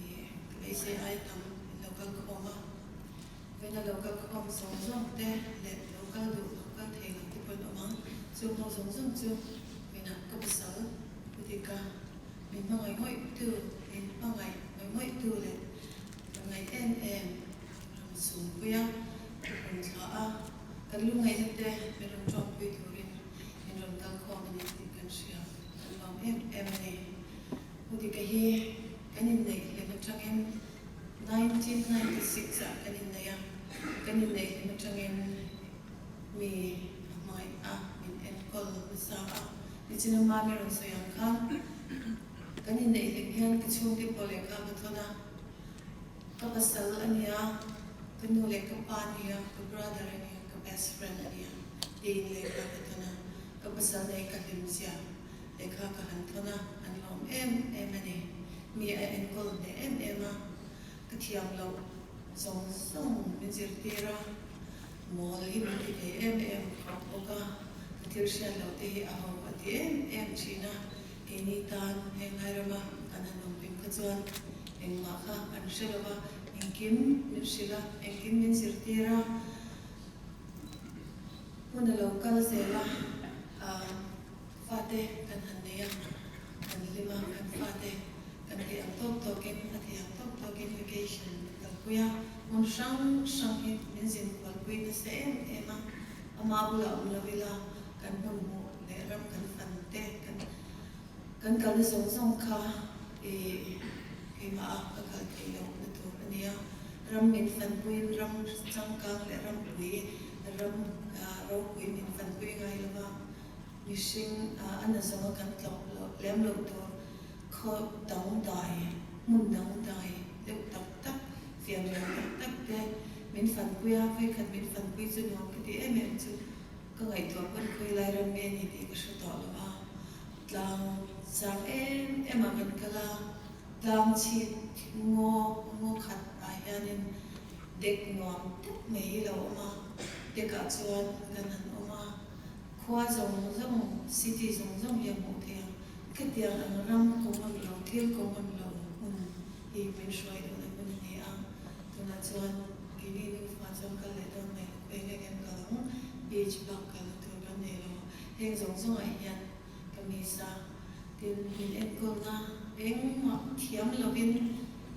ih ka beisei ai tam in lo kal khawm a. Vena lo kal khawm zawng zawng te leh lo kal duh lo kal thei lo te pawh an awm ang. Chu ho zawng zawng chu mina ka pasal u dik a, min hmangaih ngawih tu, min hmangaih ngawih ngawih tu leh ka ngaih em em rawn chhungpui a, ka rawn thlah a, kan lungngaihna te min rawn tawngpui turin min rawn kal khawm a ni tih kan hria, kan lawm em em a ni. U Dika hi kan inneih hlim atangin 1996 ah kan inneih a, kan inneih hlim atangin mi a hmangaih a, min enkawl nasa a. Nichin a mami rawn sawi ang khan kan inneih hlim hian ka chhungte pawh lehkha ka thawn a, ka pasal a nia, ka nu leh ka pa a nia, ka brother a nia, ka best friend a nia tiin lehkha ka thawn a, ka pasal nei ka hlim zia lehkha ka han thawn a, an lawm em em a ni. Mi a enkawl hneh em em a, ka thiam loh zawng zawng min zirtir a, mawl hi min ti thei em em khawp bawk a, ka thil hriat loh te hi a ho a ti em em thin a, keini tan heng lai rama kan han awm hlim kha chuan engmah kha an hre lo va, engkim min hrilh a, engkim min zirtir a, hmun a lo kal zel a, ah. Fate kan han nei a, kan hlim a, kan fate kan tih ang tawk tawkin, a tih ang tawk tawkin vacation min kalpui a, hmun hrang hrang hi min zin kualpui nasa em em a, ama bulah awm lo ila kan hmun hmuh leh ram kan fan te, kan kan kalna zawng zawng kha ih keimah a ka kal theih loh na tur a nia, ram min fanpuiin ram changkang leh rampui ram ropui min fanpui ngai lo va. Mihring a na zawnga kan tlawh loh lem loh tur khaw dangdai, hmun dangdai deuh tak tak, fianrial tak tak te min fanpui a, vawikhat min fanpui chu nuam ka ti em em chu ka ngaihtuah pawn khawi lai ram nge ni tih ka hre tawh lo a, tlang sang em em ah kan kal a, tlang chhit ngaw ngaw khat ah hianin dek nuam deuh mai hi lo awm a, dek ah chuan kan han awm a. Khua zawng zawng, city zawng zawng hi a hmuh theih a, khatiang ang ram common lo, thil common lo hmun hi min hruai duhna hmun a ni a, tunah chuan keini nufa chuan kal leh dawn mai lo, eng eng em kal ang, beach bak kalna tur kan nei lo, heng zawng zawngah hian ka miss a, tin min enkawlna engmah thiam lovin,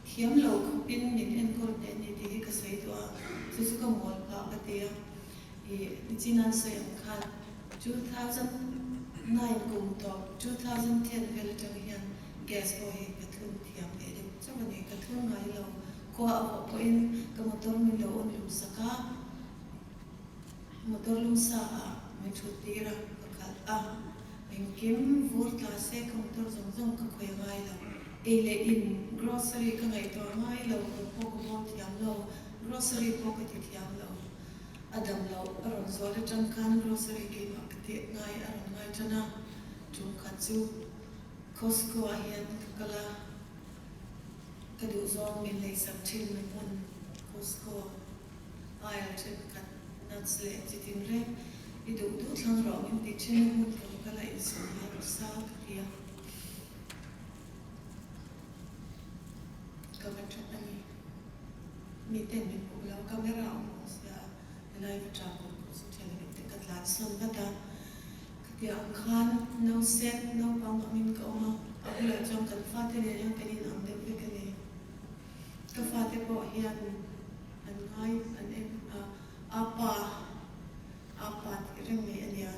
thiam lo khawpin min enkawl hneh a ni tih hi ka sawi duh a, chu chu ka mawl phah ka ti a. I nichin an sawi ang khan 2009 kum tawp 2010 vel atang hian gas pawh hi ka thlum thiam leh deuh chauh a ni. Ka thlum ngai lo. Khua a vawh pawhin ka motor min lo on lum sak a, motor lum sa ah min thut tir a, ka khalh a, engkim vur tla se ka motor zawng zawng ka khawi ngai lo. Ei leh in grocery ka ngaihtuah ngai lo, kut pawh ka bawm thiam lo, grocery pawh ka ti thiam lo. A dam loh a rawn zual atang khan grocery keimah ka tih ngai a rawn ngai tan a, tum khat chu Costco ah hian ka kal a, ka duhzawng min leisak thin na hmun Costco aisle thenkhat nuts leh chi tin reng i duh duh thlang rawh min ti thin a hmun ka va kal a insawm har sa ka ti a, ka va that a ni. Mi ten min hmuh lo, camera a awm awm sia a, helai va tah kawt pawh chu thian in te ka tlan sawn vat a, khatiang ang khan nausek naupang angin ka awm a, a bulah chuan kan fate nen hian kan inang deuh vek a ni. Ka fate pawh hian an ngai an en a, apa apa tih reng mai a nia,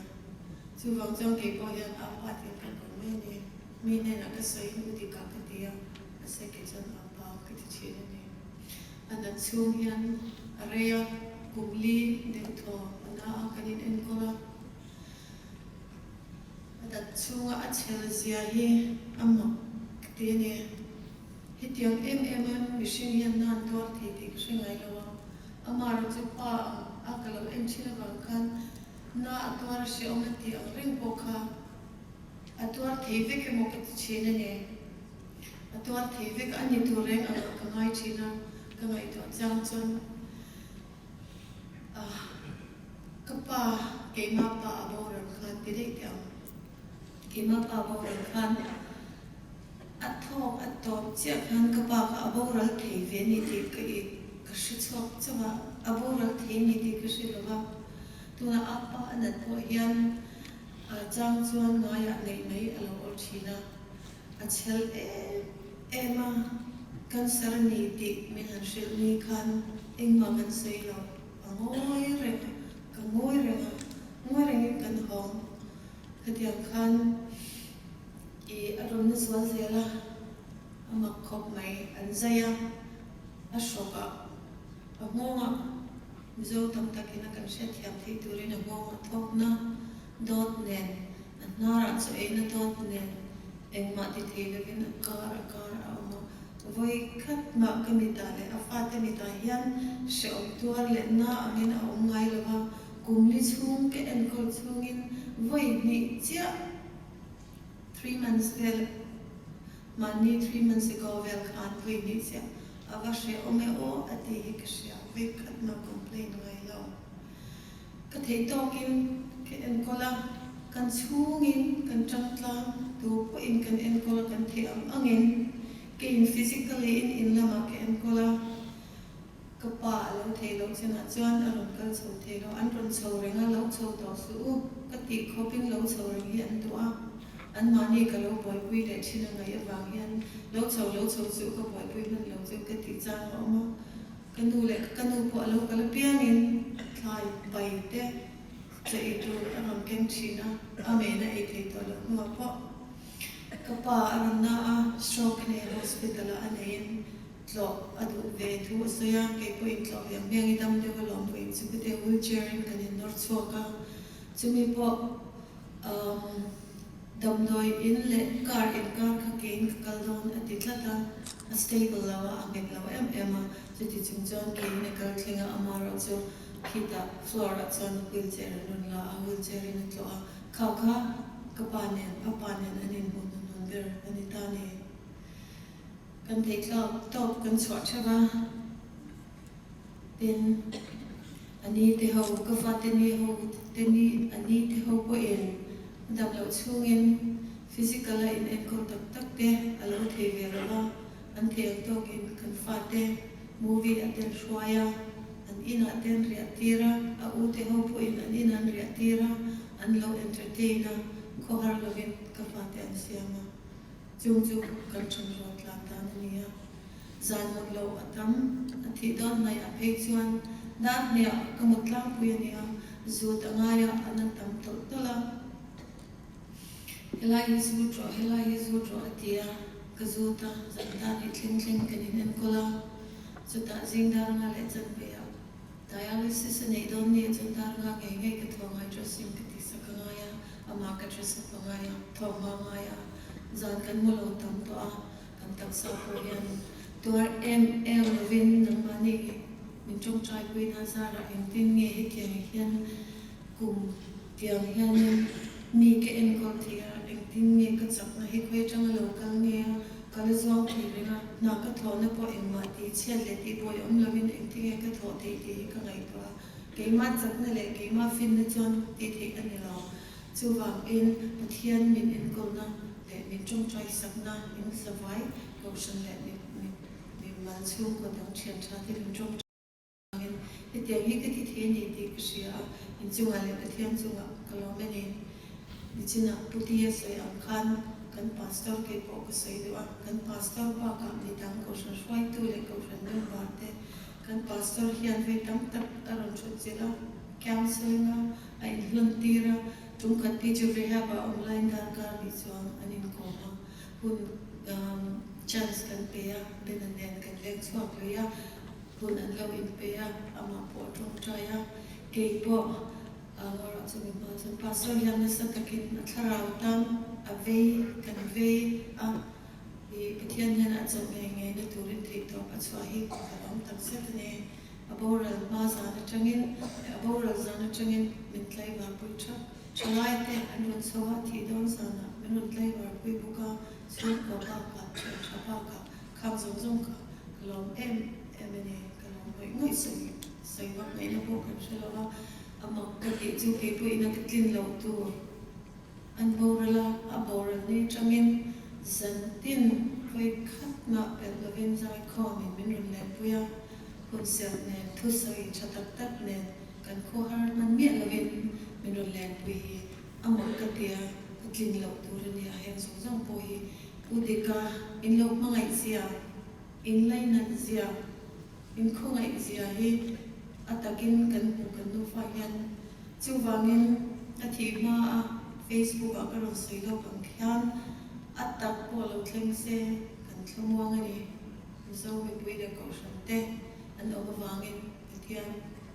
chuvang chuan kei pawh hian apa tih ka kawm mai a ni, mi hnenah ka sawi in u dikah ka ti a, mahse kei chuan apa ka ti thin a ni. A nat chhung hian a rei a, kum li deuh thaw a na a kan in enkawl a. A dat chhunga a chhel zia hi a mak ka ti a ni. Hetiang em em a mihring hian na an tuar thei tih ka hre ngai lo a, amaherawh chu pa ang a ka lo en thin avang khan na a tuar a hrehawm a tih ang reng pawh kha a tuar thei vek emaw ka ti thin a ni. A tuar thei vek a ni tur reng angah ka ngai thin a, ka ngaihtuah chiang chuan ah ka pa keimah pa a boral khan ti daih teh ang, keimah pa a boral khan a thawk a tawp chiah khan ka pa kha a boral thei ve ni tih ka i ka hre chhuak chauh a, a boral thei ni tih ka hre lo va, tunah a pa a nat pawh hian a chang chuan ngaiah neih mai a lo awl thin a. A chhel em em a, cancer a ni tih min han hrilh ni khan engmah kan sawi lo, a ngawi reng a, ka ngawi reng a, ngawi rengin kan hawng. Khatiang khan i a rawn na zual zel a, a mak khawp mai, an zai a, a hrawk ah, a nghawng ah, Mizo tam takin a kan hriatthiam theih turin a nghawng a thawkna dawt nen, A hnarah chu eina dawt nen engmah ti thei lovin a kar a kar a awm a. Vawi khat mah ka mitah leh a fate mitah hian hrehawm tuar leh na angin a awm ngai lo va, kum li chhung ka enkawl chhungin vawi hnih chiah 3 months vel mahni 3 months ago vel khan vawi hnih chiah a va hrehawm e aw a tih hi ka hria, vawi khat mah complain ngai lo. Ka theih tawkin ka enkawl a, kan chhungin kan tangtlang tu pawhin kan enkawl a, kan theih ang angin keiin physically in in lamah ka enkawl a, ka pa a lo thei loh chinah chuan a rawn kal chho thei lo, an rawn chho reng a, lo chho tawh suh u ka tih khawpin lo chho reng hi an duh a, anmahni ka lo buaipui leh thin a ngaih avang hian lo chho lo chho suh ka buaipui hman lo chu ka tih chang a awm a. Ka nu leh ka nu pawh a lo kal apiangin thlai bai te chaw ei tur a rawn keng thin a, a mena ei thei tawh loh hnuah pawh ka pa a rawn na a, stroke a nei a, hospital ah a neiin tlawh a duh ve thu a sawi a, kei pawhin tlawh ve ang hmiang i dam deuh alawm vawiin chu ka ti a, wheelchair in kan innawr chhuak a, chumi pawh umm Damdawi in leh car inkar kha keiin ka kal dawn a ti tlat a, a stable lo a, a nghet lo em em a, chuti chung chuan keiin a kal thleng a, amaherawh chu khitah floor ah chuan wheelchair an rawn la a, wheelchair in a tlawh a, kha kha ka pa nen a pa nen an inhmuh hnuhnun ber a ni ta ni. Kan theitlak tawp kan chhuah theuh a, tin a ni te ho ka fate ni ho te ni a ni te ho pawhin a dam loh chhungin physical a in enkawl tak tak te a lo thei ve lo va, an thei ang tawkin kan fate movie ah te an hruai a, an inah te an riah tir a, a u te ho pawhin an inah an riah tir a, an lo entertain a, khawhar lovin ka fate an siam a. Chung chu kan ṭhan rual tlan dan a ni a, zan mut loh a tam, a thih dawn hnaih ah phei chuan dar hniah ka mut tlangpui a ni a, zut a ngai a, an an tam tawlh tawlh a. Helai hi zut rawh, helai hi zut rawh a ti a, ka zut a, zan dar hi thleng thleng kan in enkawl a, chutah zing dar nga leh chanve ah dialysis a neih dawn ni ah chuan dar nga ngei ngei ka thaw ngai dressing ka tih sak a ngai a, amah ka dress up a ngai a, thaw hma ngai a. Zan kan mu lo tam tawh a, kan taksa pawh hian tuar em em lovin nangmahni. Min tawngtai puina zarah engtin nge hetiang hian kum tiang hianin mi ka enkawl thei a, engtin nge ka chakna hi khawi atanga lo kal nge a, ka la zuang thei reng a, hna ka thawhna pawh engmah tih chhiat leh tih buai awm lovin engtin nge ka thawh theih tih hi ka ngaihtuah a, keimah chakna leh keimah finna chuan tih theih a ni lo. Chuvangin Pathian min enkawlna leh min tawngtai sakna in zavai kohhran leh mi mi mal chhungkaw dang thian tha te min tawngtai angin hetiang hi ka ti thei a ni tih ka hria a, inchungah leh Pathian chungah ka lawm a ni. Nichinah Pu Tia sawi ang khan kan pastor kei pawh ka sawi duh a, kan pastor bakah midang kohhran hruaitu leh kohhran member te kan pastor hian vei tam tak a rawn thut zilh a, counselling a a inhlawn tir a, tum khat pi chu rehab ah awm laiin darkar nih chuan an inkawm a, hun chance kan pe a, Bena nen kan leng chhuak lui a, hun an lo inpe a, amah pawh a tawngtai a, kei pawh ngawrah chu mi hma chuan Pastor hian nasa takin a thlarau tan a vei kan vei a, ih Pathian hian a chawh ngei ngei na turin theihtawp a chhuah hi ka lawm tak zet a ni. A boral hma zan atangin leh a boral zan atangin min tlaivarpui thap. Thalaite an rawn chho a, thih dawn zanah min rawn tlaivarpui bawk a, chhungkua bakah, thian tha bakah, khang zawng zawng kha ka lawm em em a ni. Ka lawm ngawih ngawih sawi sawi vak ngaihna pawh kan hre lo a, a mak ka tih chu kei pawhin a ka tlin loh tur an boral a, a boral ni atangin zan tin vawi khat mah pelh lovin zaikhawmin min rawn lenpui a. Hunserh nen, thusawi tha tak tak nen kan khawhar hman miah lovin min rawn lenpui hi a mak ka tia, ka tlin loh tur a nia, heng zawng zawng pawh hi U Dika in lo hmangaih zia, in lainat zia, in khawngaih zia hi a takin kan hmu kan nufa hian. Chuvangin a thih hma a Facebook ah ka rawn sawi lawk ang khian a tak pawh lo thleng se kan thlamuang a ni. Mizo mipui leh kohhran te an awm avangin Pathian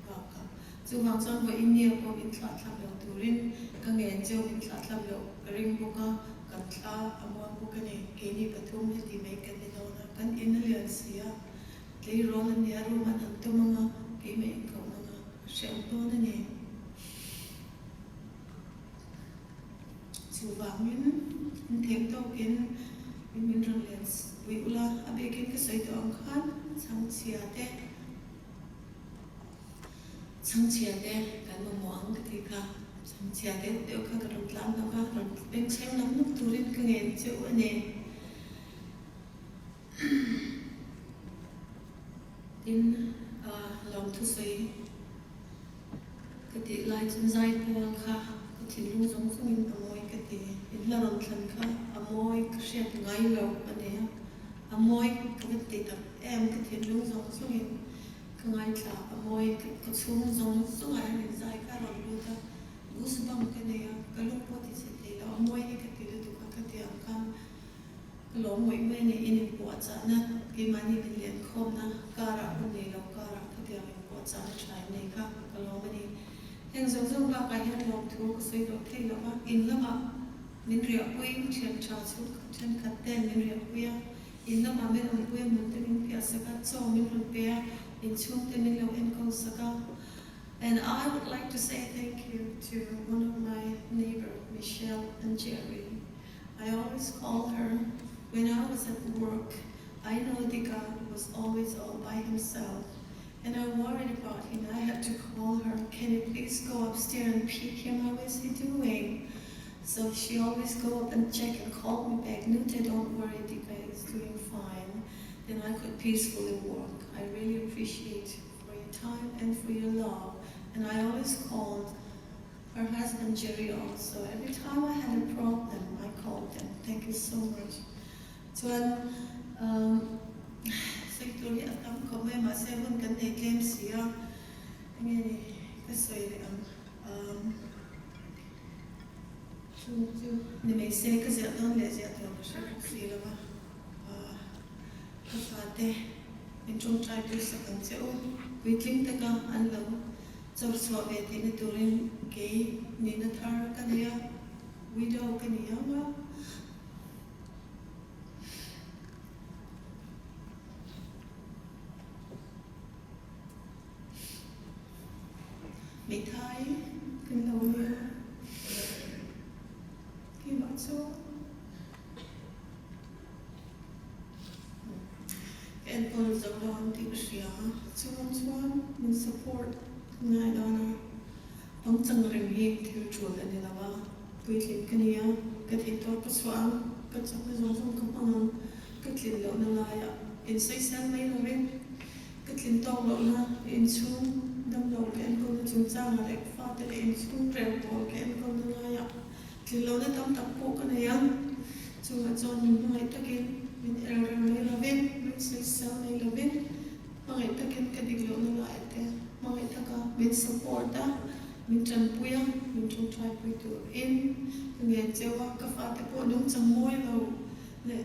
bakah chuvang chuan vawiin nia pawh min thlah thlap lo turin ka ngen cheu min thlah thlap loh ka ring bawk a, kan thla a muang bawk a ni. Keini pathum heti mai kan ni dawn a, kan in a lian si a, tleirawl an nia room an han tum ang a, keimah in ka awm ang a, a hrehawm dawn a ni. Chuvangin in theng tawkin in min rawn len pui ula, a bikin ka sawi tawh ang khan chhangchhia te chhangchhia te kan mamawh ang ka tih kha, chhangchhia deuh deuh kha ka rawn tlan lo va, rawn bengchheng lam nawk turin ka ngen che u a ni. Tin, lawmthusawi. Ka tih lai chuan zai pawl kha ka thinlung zawng zawngin a mawi ka ti. In hla rawn thlan kha a mawi ka hriat ngai lo a nia. A mawi ka va ti tak em ka thinlung zawng zawngin ka ngaithla a mawi ka chhung zawng zawngah hian in zai kha a rawn lut a, goosebump ka nei a, ka lung pawh ti chhe thei lo a mawi hi ka ti lutuk a ka ti ang khan ka lawm ngawih ngawih a ni. In inpuahchahna keimahni min lian khawmna karah hun nei lo karah khatiang inpuahchahna tha in nei kha ka lawm a ni. Heng zawng zawng bakah hian lawmthu ka sawi loh thei lo va, in lamah min riahpui thian tha chhungkhat thenkhat ten min riahpui a, in lamah min awmpui a hmun te min phiah sak a, chaw min rawn pe a, inchhung te min lo enkawl sak a. And I would like to say thank you to one of my neighbor Michelle and Jerry. I always call her when I was at work. I know Dika was always all by himself, and I worried about him. I had to call her, can you please go upstairs and peek him? How is he doing? So she always go up and check and call me back. Nute, don't worry, Dika is doing fine. Then I could peacefully work. I really appreciate for your time and for your love. And I always called her husband Jerry also. Every time I had a problem, I called them. Thank you so much. Chuan umm sawi tur hi a tam khawp mai mahse hun kan nei tlem si a, enge ni ka sawi leh ang umm chu chu ni mai se ka ziah dawn leh ziah tur ka hre bawk si lo va ah ka fate min tawngtai pui sak ang che u puitling taka an lo Chawr chhuah ve theihna turin kei nihna thar ka nei a, widow ka ni ang a. Hmeithai kan lo nia. Keimah chu ka enkawl zo lo ang tih ka hria a, chuvang chuan min support ka ngai dawn a, pangchang reng hi thil tul a ni lo a, puitling ka ni a, ka theihtawp ka chhuah ang, ka chakna zawng zawng ka hmang ang, ka tlin lohna laiah insawisel mai lovin Ka tlin tawk lohna inchhung damlo ka enkawlna chungchangah leh fate leh inchhung rel pawl ka enkawlna laiah tlin lohna tam tak pawh ka nei a. Chungah chuan min hmangaih takin min er reng mai lovin, min sawisel mai lovin, hmangaih takin ka dik lohna laiah te hmangaih taka min support a, min tanpui a, min tawngtaipui turin ka ngen cheu a. Ka fate pawh nungchang mawi lo leh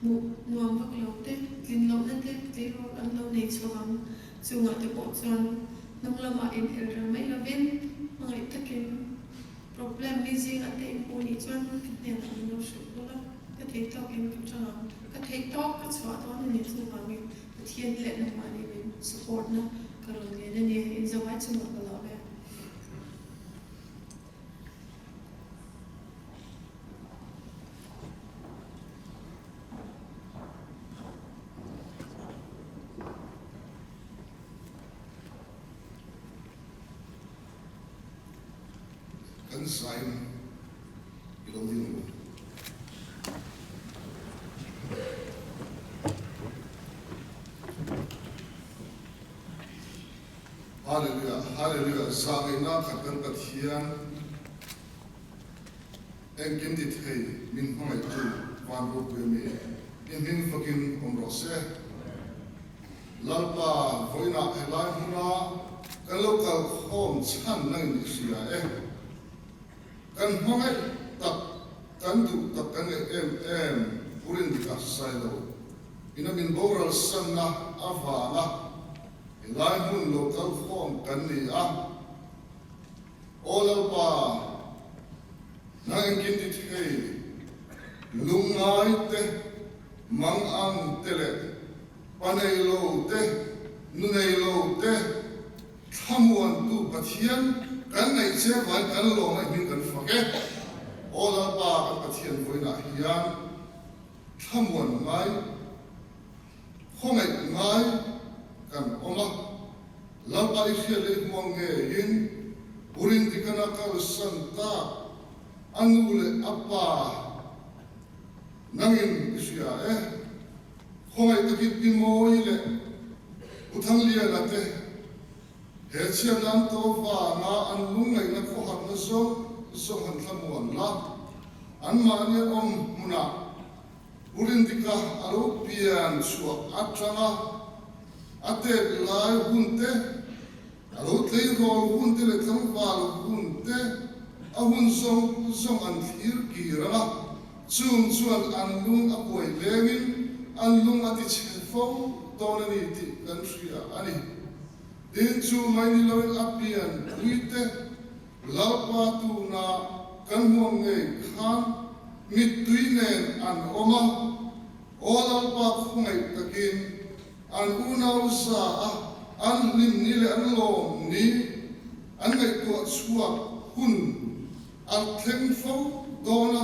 Hmuh nuam vak lo te, tlin lohna te tleirawl an lo nei chhuak ang. Chungah te pawh chuan hnung lamah in el reng mai lovin hmangaih takin problem mi zingah te in hmuh nih chuan ka hnenah min lo hrilh bawk a, ka thei tawkin ka tang ang. Ka theih tawk ka chhuah dawn a ni chuvangin Pathian leh nangmahni min support na ka rawn ngen a ni. Inzawai chungah ka lawm e. Kan zaim i lo ding lo. Hallelujah, Hallelujah, Zahngaihnak khat kan Pathian engkim ti thei min hmangaihtu van ropui a mi i hming fakin awm rawh se. Lalpa, vawiinah helai hmuna kan lo kal khawm chhan nangin i hria e. Kan hmangaih tak, kan duh tak kan ngaih em em Purin dik a sailo ina min boral sanna avanga Helai hmun lo kal khawm kan ni a, Aw Lalpa, nang engkim ti thei, lungngai te, mang ang te leh pa nei lo te, nu nei lo te, thlamuantu Pathian kan neih che vain kan lawm a i hming kan fak e. Aw Lalpa kan Pathian vawiinah hian thlamuan ngai Khawngaih ngai kan awm a, Lalpa i hriat leh hmuang ngeiin Urin dikana kalsan tak a nu leh a pa nangin i hria e. Khawngaih takin Pi Mawi leh Pu Thangliana te he chhiatna an to vanga an lungngaihna khawharna zawng zawng han thlamuan la, anmahni an awm hmunah Pu Rindika a lo pian chhuah atanga a tet lai hun te, a lo tleirawl hun te leh tlangval hun te a hun zawng zawng an thlir kir ang a, chung chuan an lung a kuai lengin an lung a ti chhe fo dawn a ni tih kan hria a ni. Tin, chu mai ni loin a pian pui te Lalpa tuna kan hmuam ngei khan mittui nen an awm a, Aw Lalpa khawngaih takin an unau za a an hlim ni leh an lawm ni an ngaihtuah chhuak hun a thleng fo dawn a,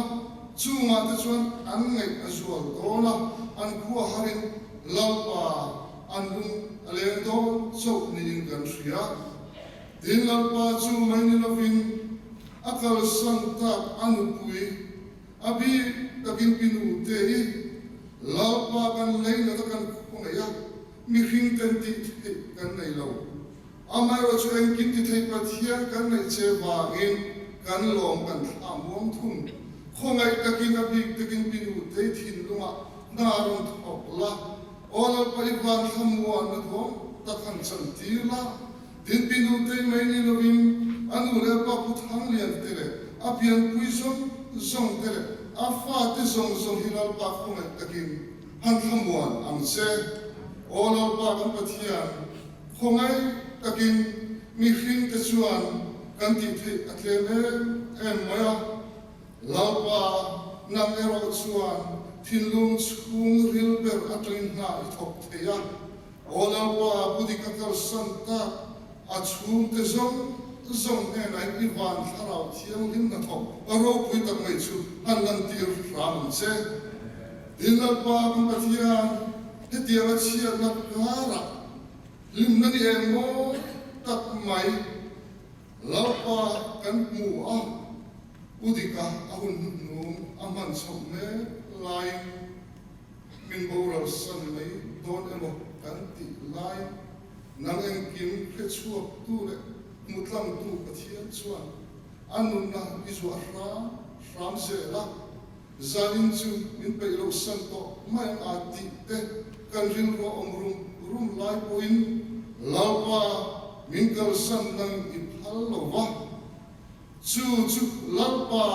chungah te chuan an ngaih a zual dawn a, an khua harin Lalpa an lung a leng dawn chauh niin kan hria. Tin, Lalpa chu mai ni lovin a kalsan tak a nupui a bik takin pi nu te hi Lalpa kan lei nata kan khawngaih a, mihring ten tih theih kan nei lo. Amaherawh chu engkim ti thei Pathian kan neih che vangin kan lawm kan thlah muang thung. Khawngaih takin a bik takin pi nu te hi thinlungah hna rawn thawk la, aw Lalpa i van thlamuanna duang tak han chantir la, Tin, pi Nutei mai ni lovin a nu leh a pa Pu Thanglian te leh a pianpui zawng zawng te leh a fate zawng zawng hi Lalpa khawngaih takin han thlamuan ang che. Aw Lalpa kan Pathian, khawngaih takin mihring te chuan kan tih theih a tlem em em mai a. Lalpa, nang erawh chuan thinlung chhung ril ber atangin hna i thawk thei a. Aw Lalpa, Pu Dika kalsan tak a chhungte zawng zawng hnenah hian i van thlarau thianghlim hnathawk ropui tak mai chu han lantir hram ang che. Tin, Lalpa kan Pathian, hetianga chhiatna karah hlimna ni eng mawi tak mai Lalpa kan hmu a, U Dika a hun hnuhnung a hman chhoh mek laiin min boral san mai dawn emaw kan tih laiin nang engkim hrechhuaktu leh hmutlangtu Pathian chuan a nunna i zuah hram hram zel a, zanin chu min peih loh san tawh mai ang a tih te kan rilru a awm rum rum lai pawhin Lalpa min kalsan nang i phal lo va. Chu chu Lalpa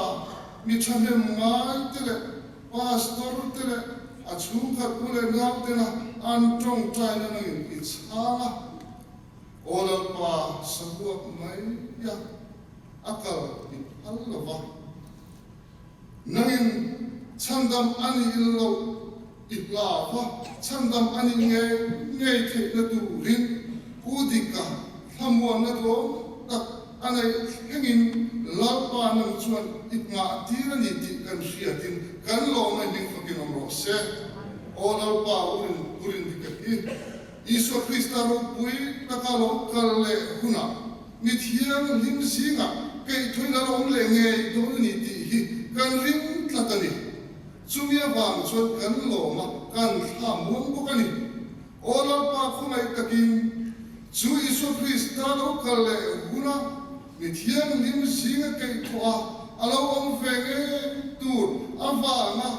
mi thahnem ngai te leh Pastor te leh a chhungkhat u leh nau tena an tawngtaina nangin i chhang a, Aw Lalpa sahuak mai a, a kal i phal lo va. Nangin chhandam a nih loh i hlau va, chhandam a nih ngei ngei theihna turin Pu Dika thlamuanna duam tak a neih thlengin Lalpa nang chuan i nghah tir a ni tih kan hriatin kan lawm a hming fakin awm rawh se. Aw Lalpa urin urin Dika hi Isua Krista ropui taka lo kal leh hunah mi thianghlim zingah keihthawin a lo awm leh ngei dawn a ni tih hi kan ring tlat a ni. Chumi avang chuan kan lawm a, kan thla muang bawk a ni. Aw Lalpa khawngaih takin chu Isua Krista lo kal leh huna mi thianghlim zinga keihthawh a, a lo awm ve ngei tur avanga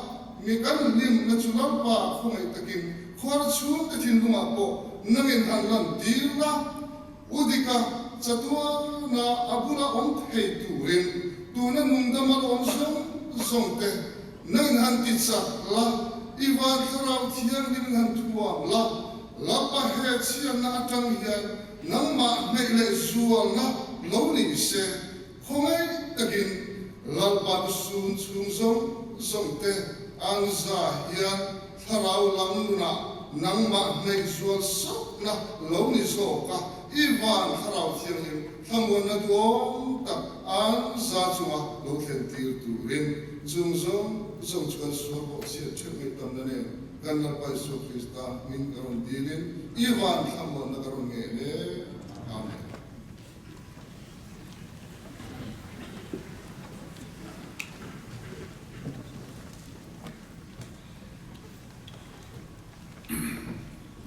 mi kan hlimna chu Lalpa khawngaih takin khuar chhungte thinlungah pawh nangin han lan tir la. U Dika, chatuana a bula awm thei turin tuna nungdama lo awm zawng zawng te nangin han ti chak la, i van thlarau thianghlimin han thuam la, Lalpa he chhiatna atang hian nangmah hneih leh zualna lo ni se, khawngaih takin Lalpa lusun chhung zawng zawng te an za hian thlarau lam nunah nangmah hneih zual sawtna lo ni zawk a, i van thlarau thianghlim thlamuanna duhawm tak an za chunga lo thlen tir turin chung zawng zawng chu kan sual bawh chhiat theuh mai tamna nen kan Lalpa Isua Krista hming ka rawn dilin i van thlamuanna ka rawn ngei hle. Amen.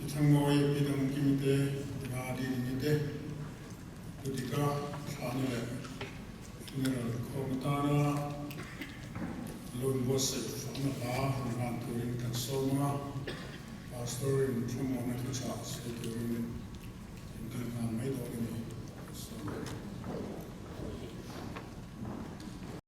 I Thangmawi Pi Dangkimi te, Pi Dini te, Pu Dika Thlani leh Funeral khawm atana loan buatsaih fakna hla rawn hlan turin kan sawm a, Pastor in thlamuanna thuchah sawi turin in kal nghal mai dawn a ni.